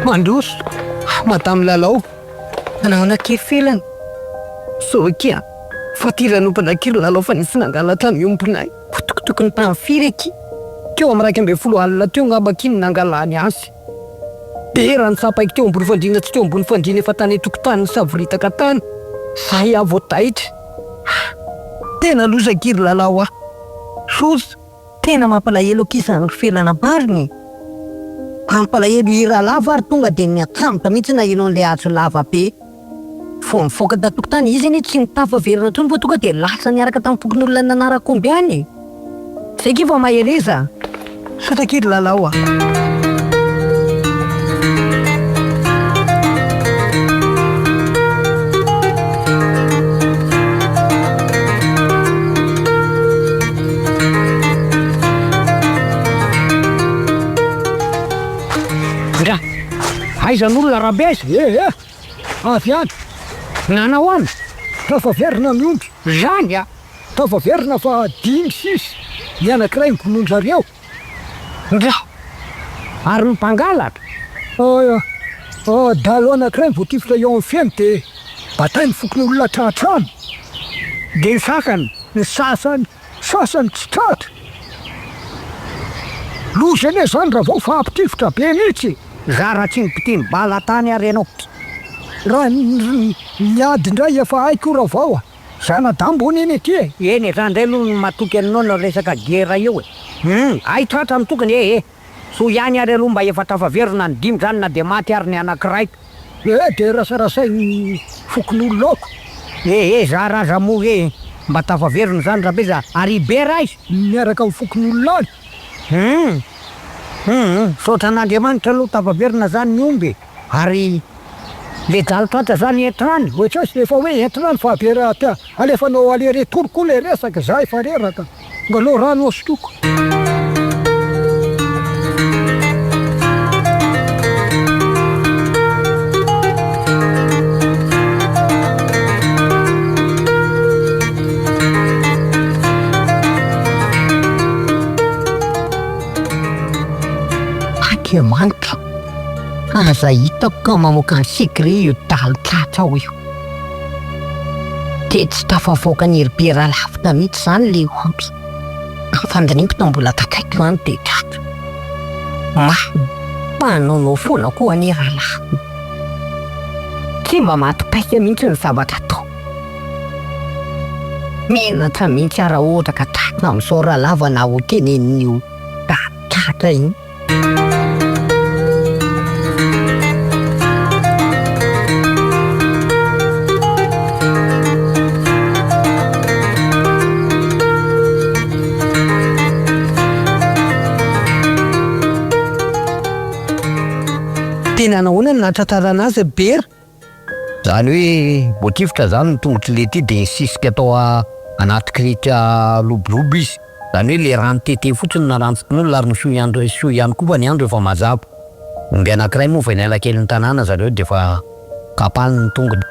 [SPEAKER 5] Mandroso Madame Lalao. Nahoana akia felana? Sao akia fa ty ranompana akia ry Lalao fa nisy nangalatra ny ombinay. Tokotokony tamin'ny firy akia?
[SPEAKER 2] Teo amin'ny 11 alina teo angamba akia no nangalany azy. Be raha nitsapaiko teo ambony fandriana tsy teo ambony fandriana efa tany an-tokotany nisavoritaka tany. Zay aho vao taitra. Tena loza akia ry Lalao a! Loza!
[SPEAKER 5] Tena mampalahelo akia izany ry Felana marina e! Mampalahelo hira lava ary tonga dia niatsambotra mihitsy naheno an'ilay hazo lava be. Vao nivoaka tan-tokotany izy anie tsy nitafaverina intsony fa tonga dia lasa niaraka tamin'ny fokonolona nanara-komby any e! Zay akia fa mahereza a!
[SPEAKER 3] Misaotra akia ry Lalao a!
[SPEAKER 4] Ndra, aiza ny olona Rabe aiza?
[SPEAKER 3] Eh eh! Avy any!
[SPEAKER 4] Nanao any?
[SPEAKER 3] Tafaverina ny omby.
[SPEAKER 4] Zany a!
[SPEAKER 3] Tafaverina fa dimy sisa, ny anankiray novonoin-dRareo.
[SPEAKER 4] Ndra! Ary ny mpangalatra?
[SPEAKER 3] Ah, ah, dahalo anankiray voatifitra eo amin'ny feny dia batain'ny fokonolona hatrahatrany.
[SPEAKER 4] Dia ny sasany?
[SPEAKER 3] Ny sasany, sasany tsy tratra. Loza anie izany Ravao fa hampitifitra be mihitsy e!
[SPEAKER 4] Zara tsy nipitiny bala tany ary ianao.
[SPEAKER 3] Raha ny ady indray efa haiko io Ravao a! Zana-dambo hono iny aty e!
[SPEAKER 4] Eny e, za ndray aloha no matoky anao na resaka gera io e! Hum, hay tratra ny tokony e e! Soa ihany ary aloha mba efa tafaverina ny dimy zany na dia maty ary ny anakiray.
[SPEAKER 3] Eh dia rasarasain'ny fokonolona ao ko!
[SPEAKER 4] Eh eh, zara aza moa hoe mba tafaverina zany Rabeza, ary i Bera aiza?
[SPEAKER 3] Miaraka amin'ny fokonolona any.
[SPEAKER 4] Hum, hum, misaotra an'Andriamanitra aloha tafaverina zany ny omby e! Ary le dalo tratra zany entina any?
[SPEAKER 3] Ohatray efa hoe entina any fa be raha tia alefanao aller retour koa le resaka za efa reraka ngalao rano hosotroiko.
[SPEAKER 5] Andriamanitra. Aza hitako ka mamoaka ny secret io dalo tratra ao io. Dia tsy tafavoaka ny herbera lavitra mihitsy izany le omby. Ny fandinihiko tao mbola takaiko izany dia tratra. Marina fa hanaonao foana koa anie rahalahy. Tsy mba maty paika mihitsy ny zavatra atao. Menatra mihitsy aho raha ohatra ka tratra amin'izao rahalava na ho tenenin'io dalo tratra io.
[SPEAKER 2] Tena nahoana no nahatratrarana azy ry Bera?
[SPEAKER 1] Zany hoe voatifitra zany ny tongotr'i Letty de nisisika tao anaty kirika lobolobo izy. Zany hoe le rano tete fotsiny no narantson'olona ary nisoa ihany soa ihany koa fa ny andro efa mazava. Omby anakiray moa vao niala kely ny tanàna zareo de efa kapany ny tongony.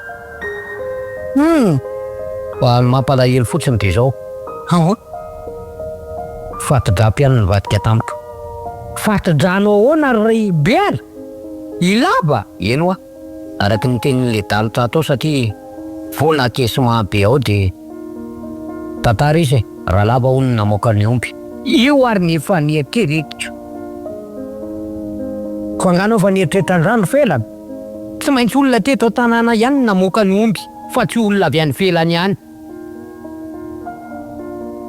[SPEAKER 5] Hum!
[SPEAKER 1] Fa ny mampalahelo fotsiny de zao.
[SPEAKER 5] Ahoana?
[SPEAKER 1] Fati-drapy ihany no nivadika tamiko.
[SPEAKER 4] Fati-drano ahoana ry Bera? Ilaba?
[SPEAKER 1] Eny hoa. Araka ny tenin'ilay dalo tato ao satria vao nakesy be ao dia tantara izy e, Ralava hono no namoaka ny omby.
[SPEAKER 4] Io ary ny efa nieritreretiko. Ko angaha anao efa nieritreritra an'izany ry Felana? Tsy maintsy olona teto an-tanàna ihany no namoaka ny omby fa tsy olona avy any ivelany any.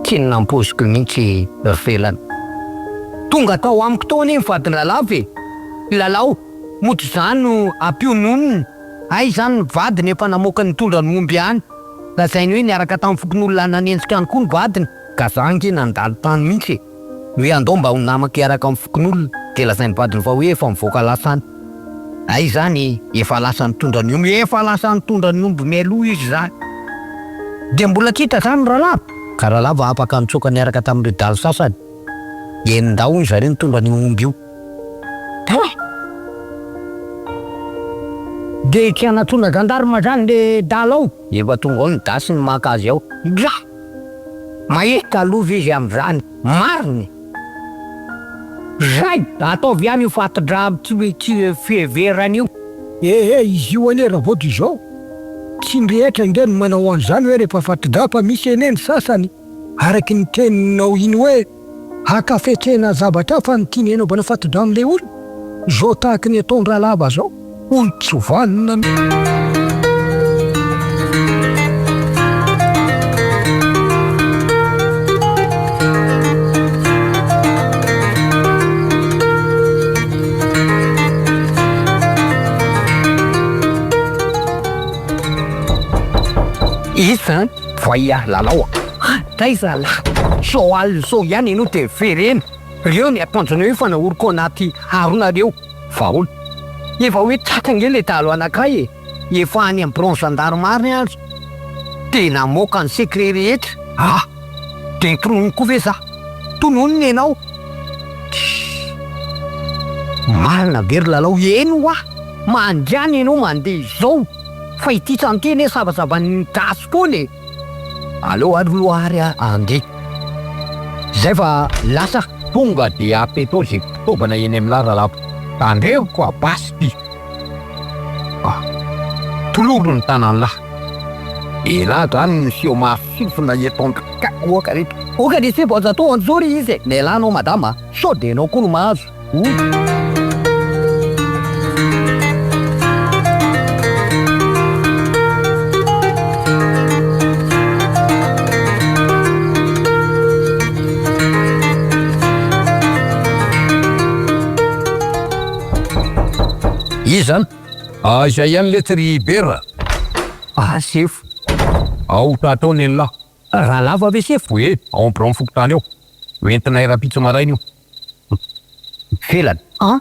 [SPEAKER 1] Tsy nampoiziko mihitsy ry Felana.
[SPEAKER 4] Tonga tao amiko tao anie ny vadin-dRalava e! Lalao. Mody zany no ampiononiny. Hay zany ny vadiny efa namoaka nitondra ny omby any. Lazainy hoe niaraka tamin'ny fokonolona nanenjika any koa ny vadiny.
[SPEAKER 1] Ka za ange nandalo tany mihitsy e! Hoe andao mba ho namako hiaraka amin'ny fokonolona. Dia lazain'ny vadiny fa hoe efa mivoaka lasa any. Hay zany efa lasa nitondra ny omby. Efa lasa nitondra ny omby mialoha izy zany.
[SPEAKER 4] Dia mbola tsy hita zany Ralava?
[SPEAKER 1] Ka Ralava afaka nitsoaka niaraka tamin'ireo dalo sasany. Enin-dahy hono zareo nitondra an'io omby io.
[SPEAKER 4] Hein! Dia tsy hanatona gendarme zany le dalo ao?
[SPEAKER 1] Efa tonga ao ny dasy ny maka azy ao.
[SPEAKER 4] Dra! Mahita aloha izy amin'izany. Marina e! Zay! Ataovy ihany io fati-drà tsy tsy fiheverana io.
[SPEAKER 3] Eh eh, izy io anie raha vao dia izao, tsy ny rehetra ange no manao an'izany hoe rehefa fati-drà fa misy anie ny sasany araky ny teninao iny hoe. Haka fetrena zavatra hafa no tiany hanaovana fati-drà amin'ilay olona. Izao tahaky ny ataon-dRalava izao, olon-tsy vanona mihitsy.
[SPEAKER 2] Iza zany? Voay ah Lalao a! Taiza lah? Sao alina sao ihany ianao dia vereno. Reo ny akanjonao efa nahoriko anaty haronareo. Vahoana. Efa hoe tratra ange le dahalo anankiray e! Efa any amin'ny birao gendarmerie ary dia namoaka ny secret rehetra. Ah! Dia nitononiny koa ve za? Tononiny ianao. Tssy! Marina ve ry Lalao? Eny hoa! Mandehana ianao mandeha izao fa ity trano ity anie savasavan'ny gasy foana e! Aleo ary aloha ary andeha. Zay fa lasa.
[SPEAKER 7] Tonga dia apetao ze fitaovana eny amin'lah ralabo. Tandremiko a basy ty. Ah. Toloro ny tanan'lah. Elah zany miseho mafy sofina eto an ka oka re.
[SPEAKER 2] Oka ry sefo aza atao anjory izy e. Mialà anao madama a. Sao dia enao koa no mahazo. O.
[SPEAKER 7] Iza an? Aiza ihany letsy ry Bera?
[SPEAKER 2] Ah sefo.
[SPEAKER 7] Ao tratra ao nenlah.
[SPEAKER 2] Rahalava ve sefo?
[SPEAKER 7] Hoe ao am biraon'ny fokontany ao. Ho entinay rahampitso maraina io.
[SPEAKER 1] Felana.
[SPEAKER 2] An?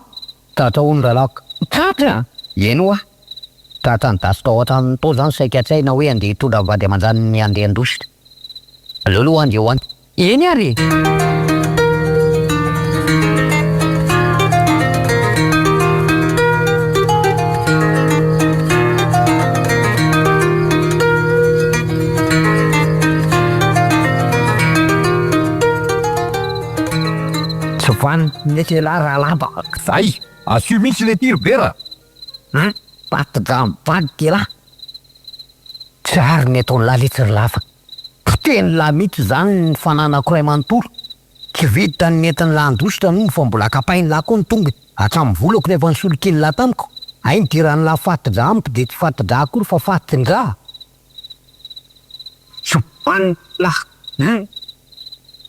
[SPEAKER 1] Tratra hono rahalahy ka.
[SPEAKER 2] Tratra?
[SPEAKER 1] Eny hoa. Tratra ny dasy tao an-tranony tao zany saika tsy hay na hoe handeha hitondra ny vady aman-janany handeha handositra. Aleo aloha handeha ho any.
[SPEAKER 2] Eny ary e! Tsy vanona mihitsy ialahy rahalahy mba.
[SPEAKER 7] Zay! Asio mihitsy le tir Bera!
[SPEAKER 1] An! Patidra mivadika ialahy! Tsy ary ny ataon'lah letsy ry lava. Potehin'lah mihitsy izany ny fananako iray manontolo. Tsy vitan'ny nentin'lah handositra moa fa mbola kapain'lah koa ny tongony. Hatramin'ny volako no efa nisolokian'lah tamiko. Hay nidiran'lah fatidra amiko dia tsy fatidra akory fa fatindra. Tsy vanona an!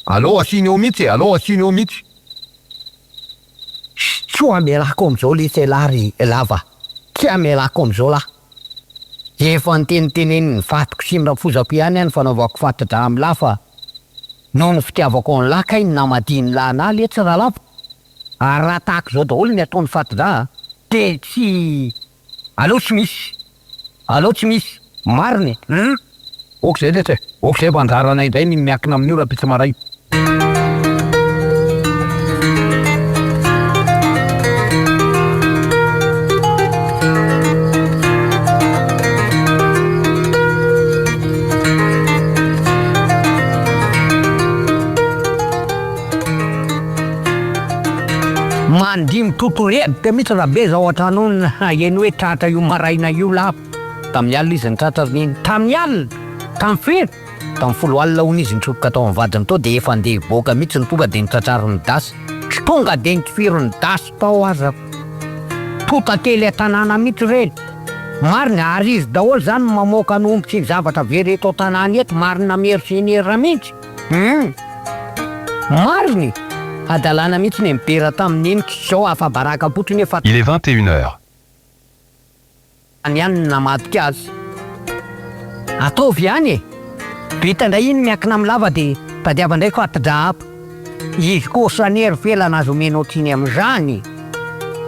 [SPEAKER 7] Aleo asiany eo mihitsy e, aleo asiany eo mihitsy.
[SPEAKER 1] Tsy ho amelako amizao lesy elah ry lava, tsy amelako amizao lah. Efa niteniteneniny vadiko sy ny rafozako ihany aho ny fanaovako fatidra amlah fa noho ny fitiavako anlah kay no namadinlah anah letsy ralava. Ary raha tahaka izao daholo ny ataony fatidra de tsy aleo tsy misy. Aleo tsy misy. Marina e! Hum!
[SPEAKER 7] Ok zay letsy e! Ok zay fa anjaranay indray ny miankina amin'io rahampitso maraina.
[SPEAKER 4] Mandihy mitotorehaka mihitsy Rabe zao an-trano naheno hoe tratra io maraina io lava.
[SPEAKER 1] Tamin'ny alina izy nitratra ry neny.
[SPEAKER 4] Tamin'ny alina? Tamin'ny firy?
[SPEAKER 1] Tamin'ny folo alina hono izy nitsofoka tao amin'ny vadiny tao dia efa handeha hivoaka mihitsy no tonga dia notratrarin'ny dasy.
[SPEAKER 4] Tsy tonga dia notifirin'ny dasy tao aza. Tonta kely an-tanàna mihitsy ireny.
[SPEAKER 5] Marina, ary izy daholo izany no mamoaka ny omby sy ny zavatra very eto an-tanàna eto, marina mercenaire mihitsy.
[SPEAKER 4] Hum! Marina e! Hadalana mihitsy ny mibera tamin'iny k'izao afa-baraka fotsiny efa.
[SPEAKER 8] Il est 21 heures.
[SPEAKER 4] Any ihany no namadika azy. Ataovy ihany e! Vita indray iny miankina amin'ny lava dia tadiava indray fati-drahaba. Izy kosa anie ry Felana aza omenao tsiny amin'izany.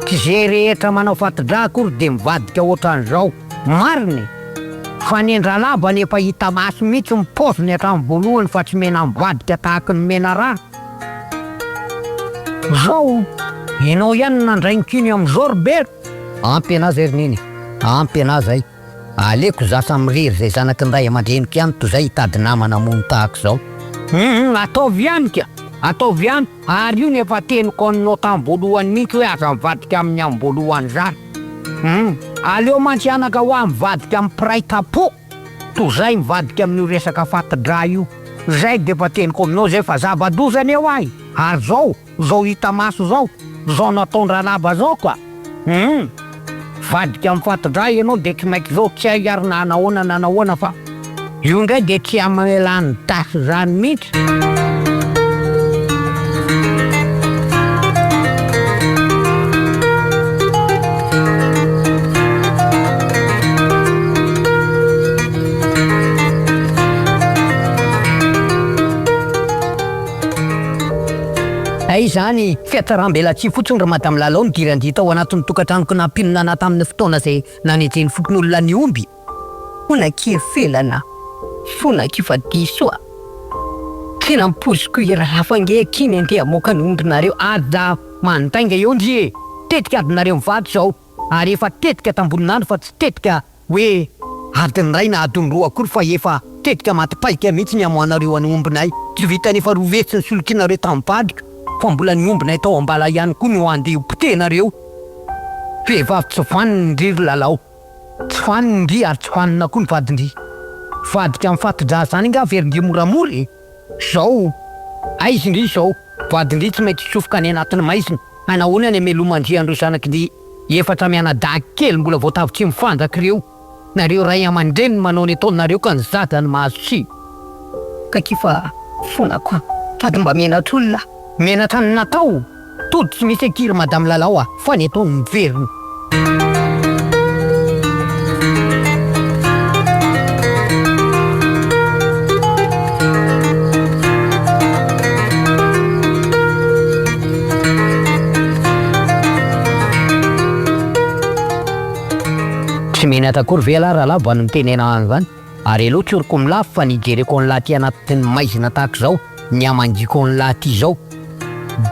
[SPEAKER 4] Tsy ze rehetra manao fati-drà akory dia mivadika ohatran'izao. Marina e! Fa ny an-dRalava anie efa hita maso mihitsy ny paoziny hatramin'ny voalohany fa tsy mena mivadika tahaky ny menarana. Zao, ianao ihany no nandray ny kiny amin'izao ry Bera.
[SPEAKER 1] Ampy anah zay ry Neny, ampy anah zay. Aleoko za samirery zay zanaky ny ray aman-dreniko ihany toy zay hitady namana hamono tahaka izao.
[SPEAKER 4] Hum, ataovy ihany ka! Ataovy ihany, ary io no efa teniko anao tam-boalohany mihitsy hoe aza mivadika aminy am-boalohany zany. Hum, aleo mantsy anaka hoa mivadika amin'ny mpiray tampo toy zay mivadika amin'io resaka fati-drà io. Zay dia efa teniko aminao zay fa zava-doza anie hoa e! Ary zao, zao hita maso zao, zao nataon-dRalava zao ka! Hum! Vadika mifati-drà ianao dia tsy maintsy zao, tsy hay ary na nahoana na nahoana fa io indray dia tsy hamelan'ny dasy zany mihitsy. Hay izany fihatsaram-belatsihy fotsiny ry Madame Lalao nidiran-dia tao anatin'ny tokantranoko nampinona anà tamin'ny fotoana izay nanejen'ny fokonolona ny omby. Fona akia Felana, fona akia fa diso a! Tsy nampoiziko hiraharaha fa ange akia ny andeha hamoaka ny ombinareo, aza mandainga eo ndry e! Tetika adinareo mivady izao ary efa tetika tambonin'andro fa tsy tetika Hoe adiny iray na adiny roa akory fa efa tetika maty paika mihitsy ny hamoanareo an'i ombinay. Tsy vitan'ny efa roa hetsy nisolokianareo tamin'ny vadiko fa mbola ny ombinay tao am-bala ihany koa no andeha ho potehinareo. Vehivavy tsy vanona ndry ry Lalao. Tsy vanona ndry ary tsy vanona koa ny vadin-dry. Vadika mifati-drà zany angaha verin-dry moramora e! Zao, aiza ndry izao, vadin-dry tsy maintsy hitsofoka any anatin'ny maizina, hanahoana ny hameloman-dry an'ireo zanak'ndry efatra mianadahy kely mbola voatavo tsy mifandraka ireo, nareo ray aman-dreny manao ny ataonareo ka ny zaza no mahazo tsiny. Kaky fa fona koa, sady mba menatr'olona. Menatra ny natao! Tody tsy misy akia ry madame Lalao a! Fa ny ataony miverina. Tsy menatra akory ve ialahy rahalahy vao miteny anah an'izany? Ary aleo tsoriko milafy fa ny hijereko an'lah aty anatin'ny maizina tahaka izao, ny hamangiako an'lah aty izao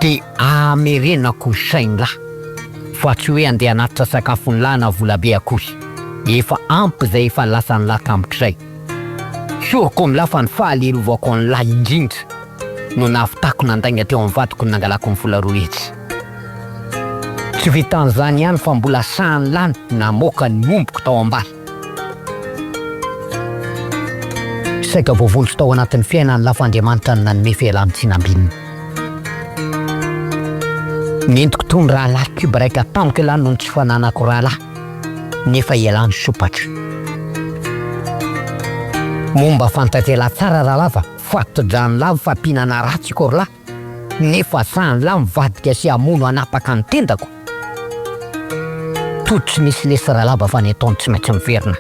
[SPEAKER 4] dia amerenako ny sain'lah fa tsy hoe andeha hanatitra sakafon'lah na volabe akory. Efa ampy izay efa lasan'lah tamiko izay. Tsoriko amin'lah fa ny fahalelovako an'lah indrindra no nahavitako nandainga teo amin'ny vadiko ny nangalako ny vola 200. Tsy vitan'izany ihany fa mbola sahan'lah namoaka ny ombiko tao am-bala. Saika voavonjy tao anatin'ny fiainany lafa Andriamanitra no nanome fialan-tsiny ambininy. Nentiko toy ny rahalahy cube raika tamiko ialahy noho ny tsy fananako rahalahy, nefa ialahy nisompatra. Moa mba fantatr'ialahy tsara rahalahy fa fati-dranolahy mifampinana ratsy i Korolahy, nefa sahan'ilahy mivadika sy hamono hanapaka ny tendako? Tody tsy misy lesy ralaba fa ny ataony tsy maintsy miverina.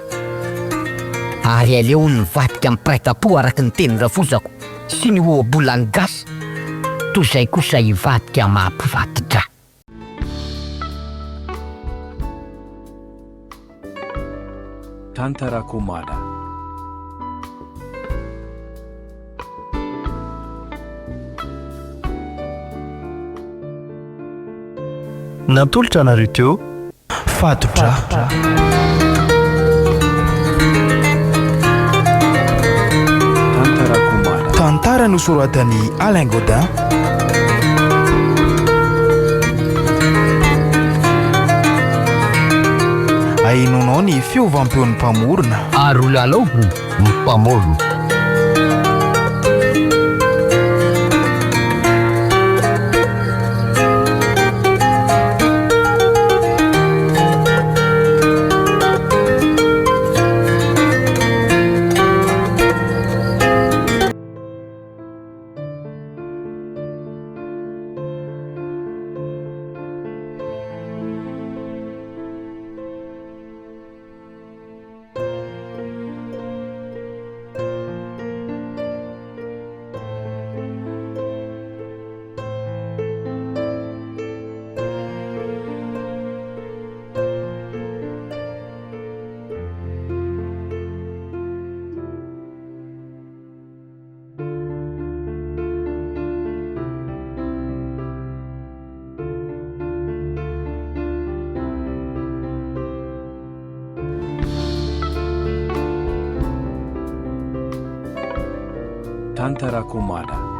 [SPEAKER 4] Ary aleo hono mivadika amin'ny mpiray tampo araka ny tenin'ny rafozako sy ny ohabolan'ny gasy toy izay kosa hivadika maha mpivadi-drà.
[SPEAKER 8] Tantara Komada.
[SPEAKER 9] Natolotra anareo teo Fatotra. Tantara nosoratan'i Alain Godin. Ahenoanao ny fiovam-peon'ny mpamorona.
[SPEAKER 7] Ary ho lalaoviny ny mpamorona.
[SPEAKER 8] Tantara Komada.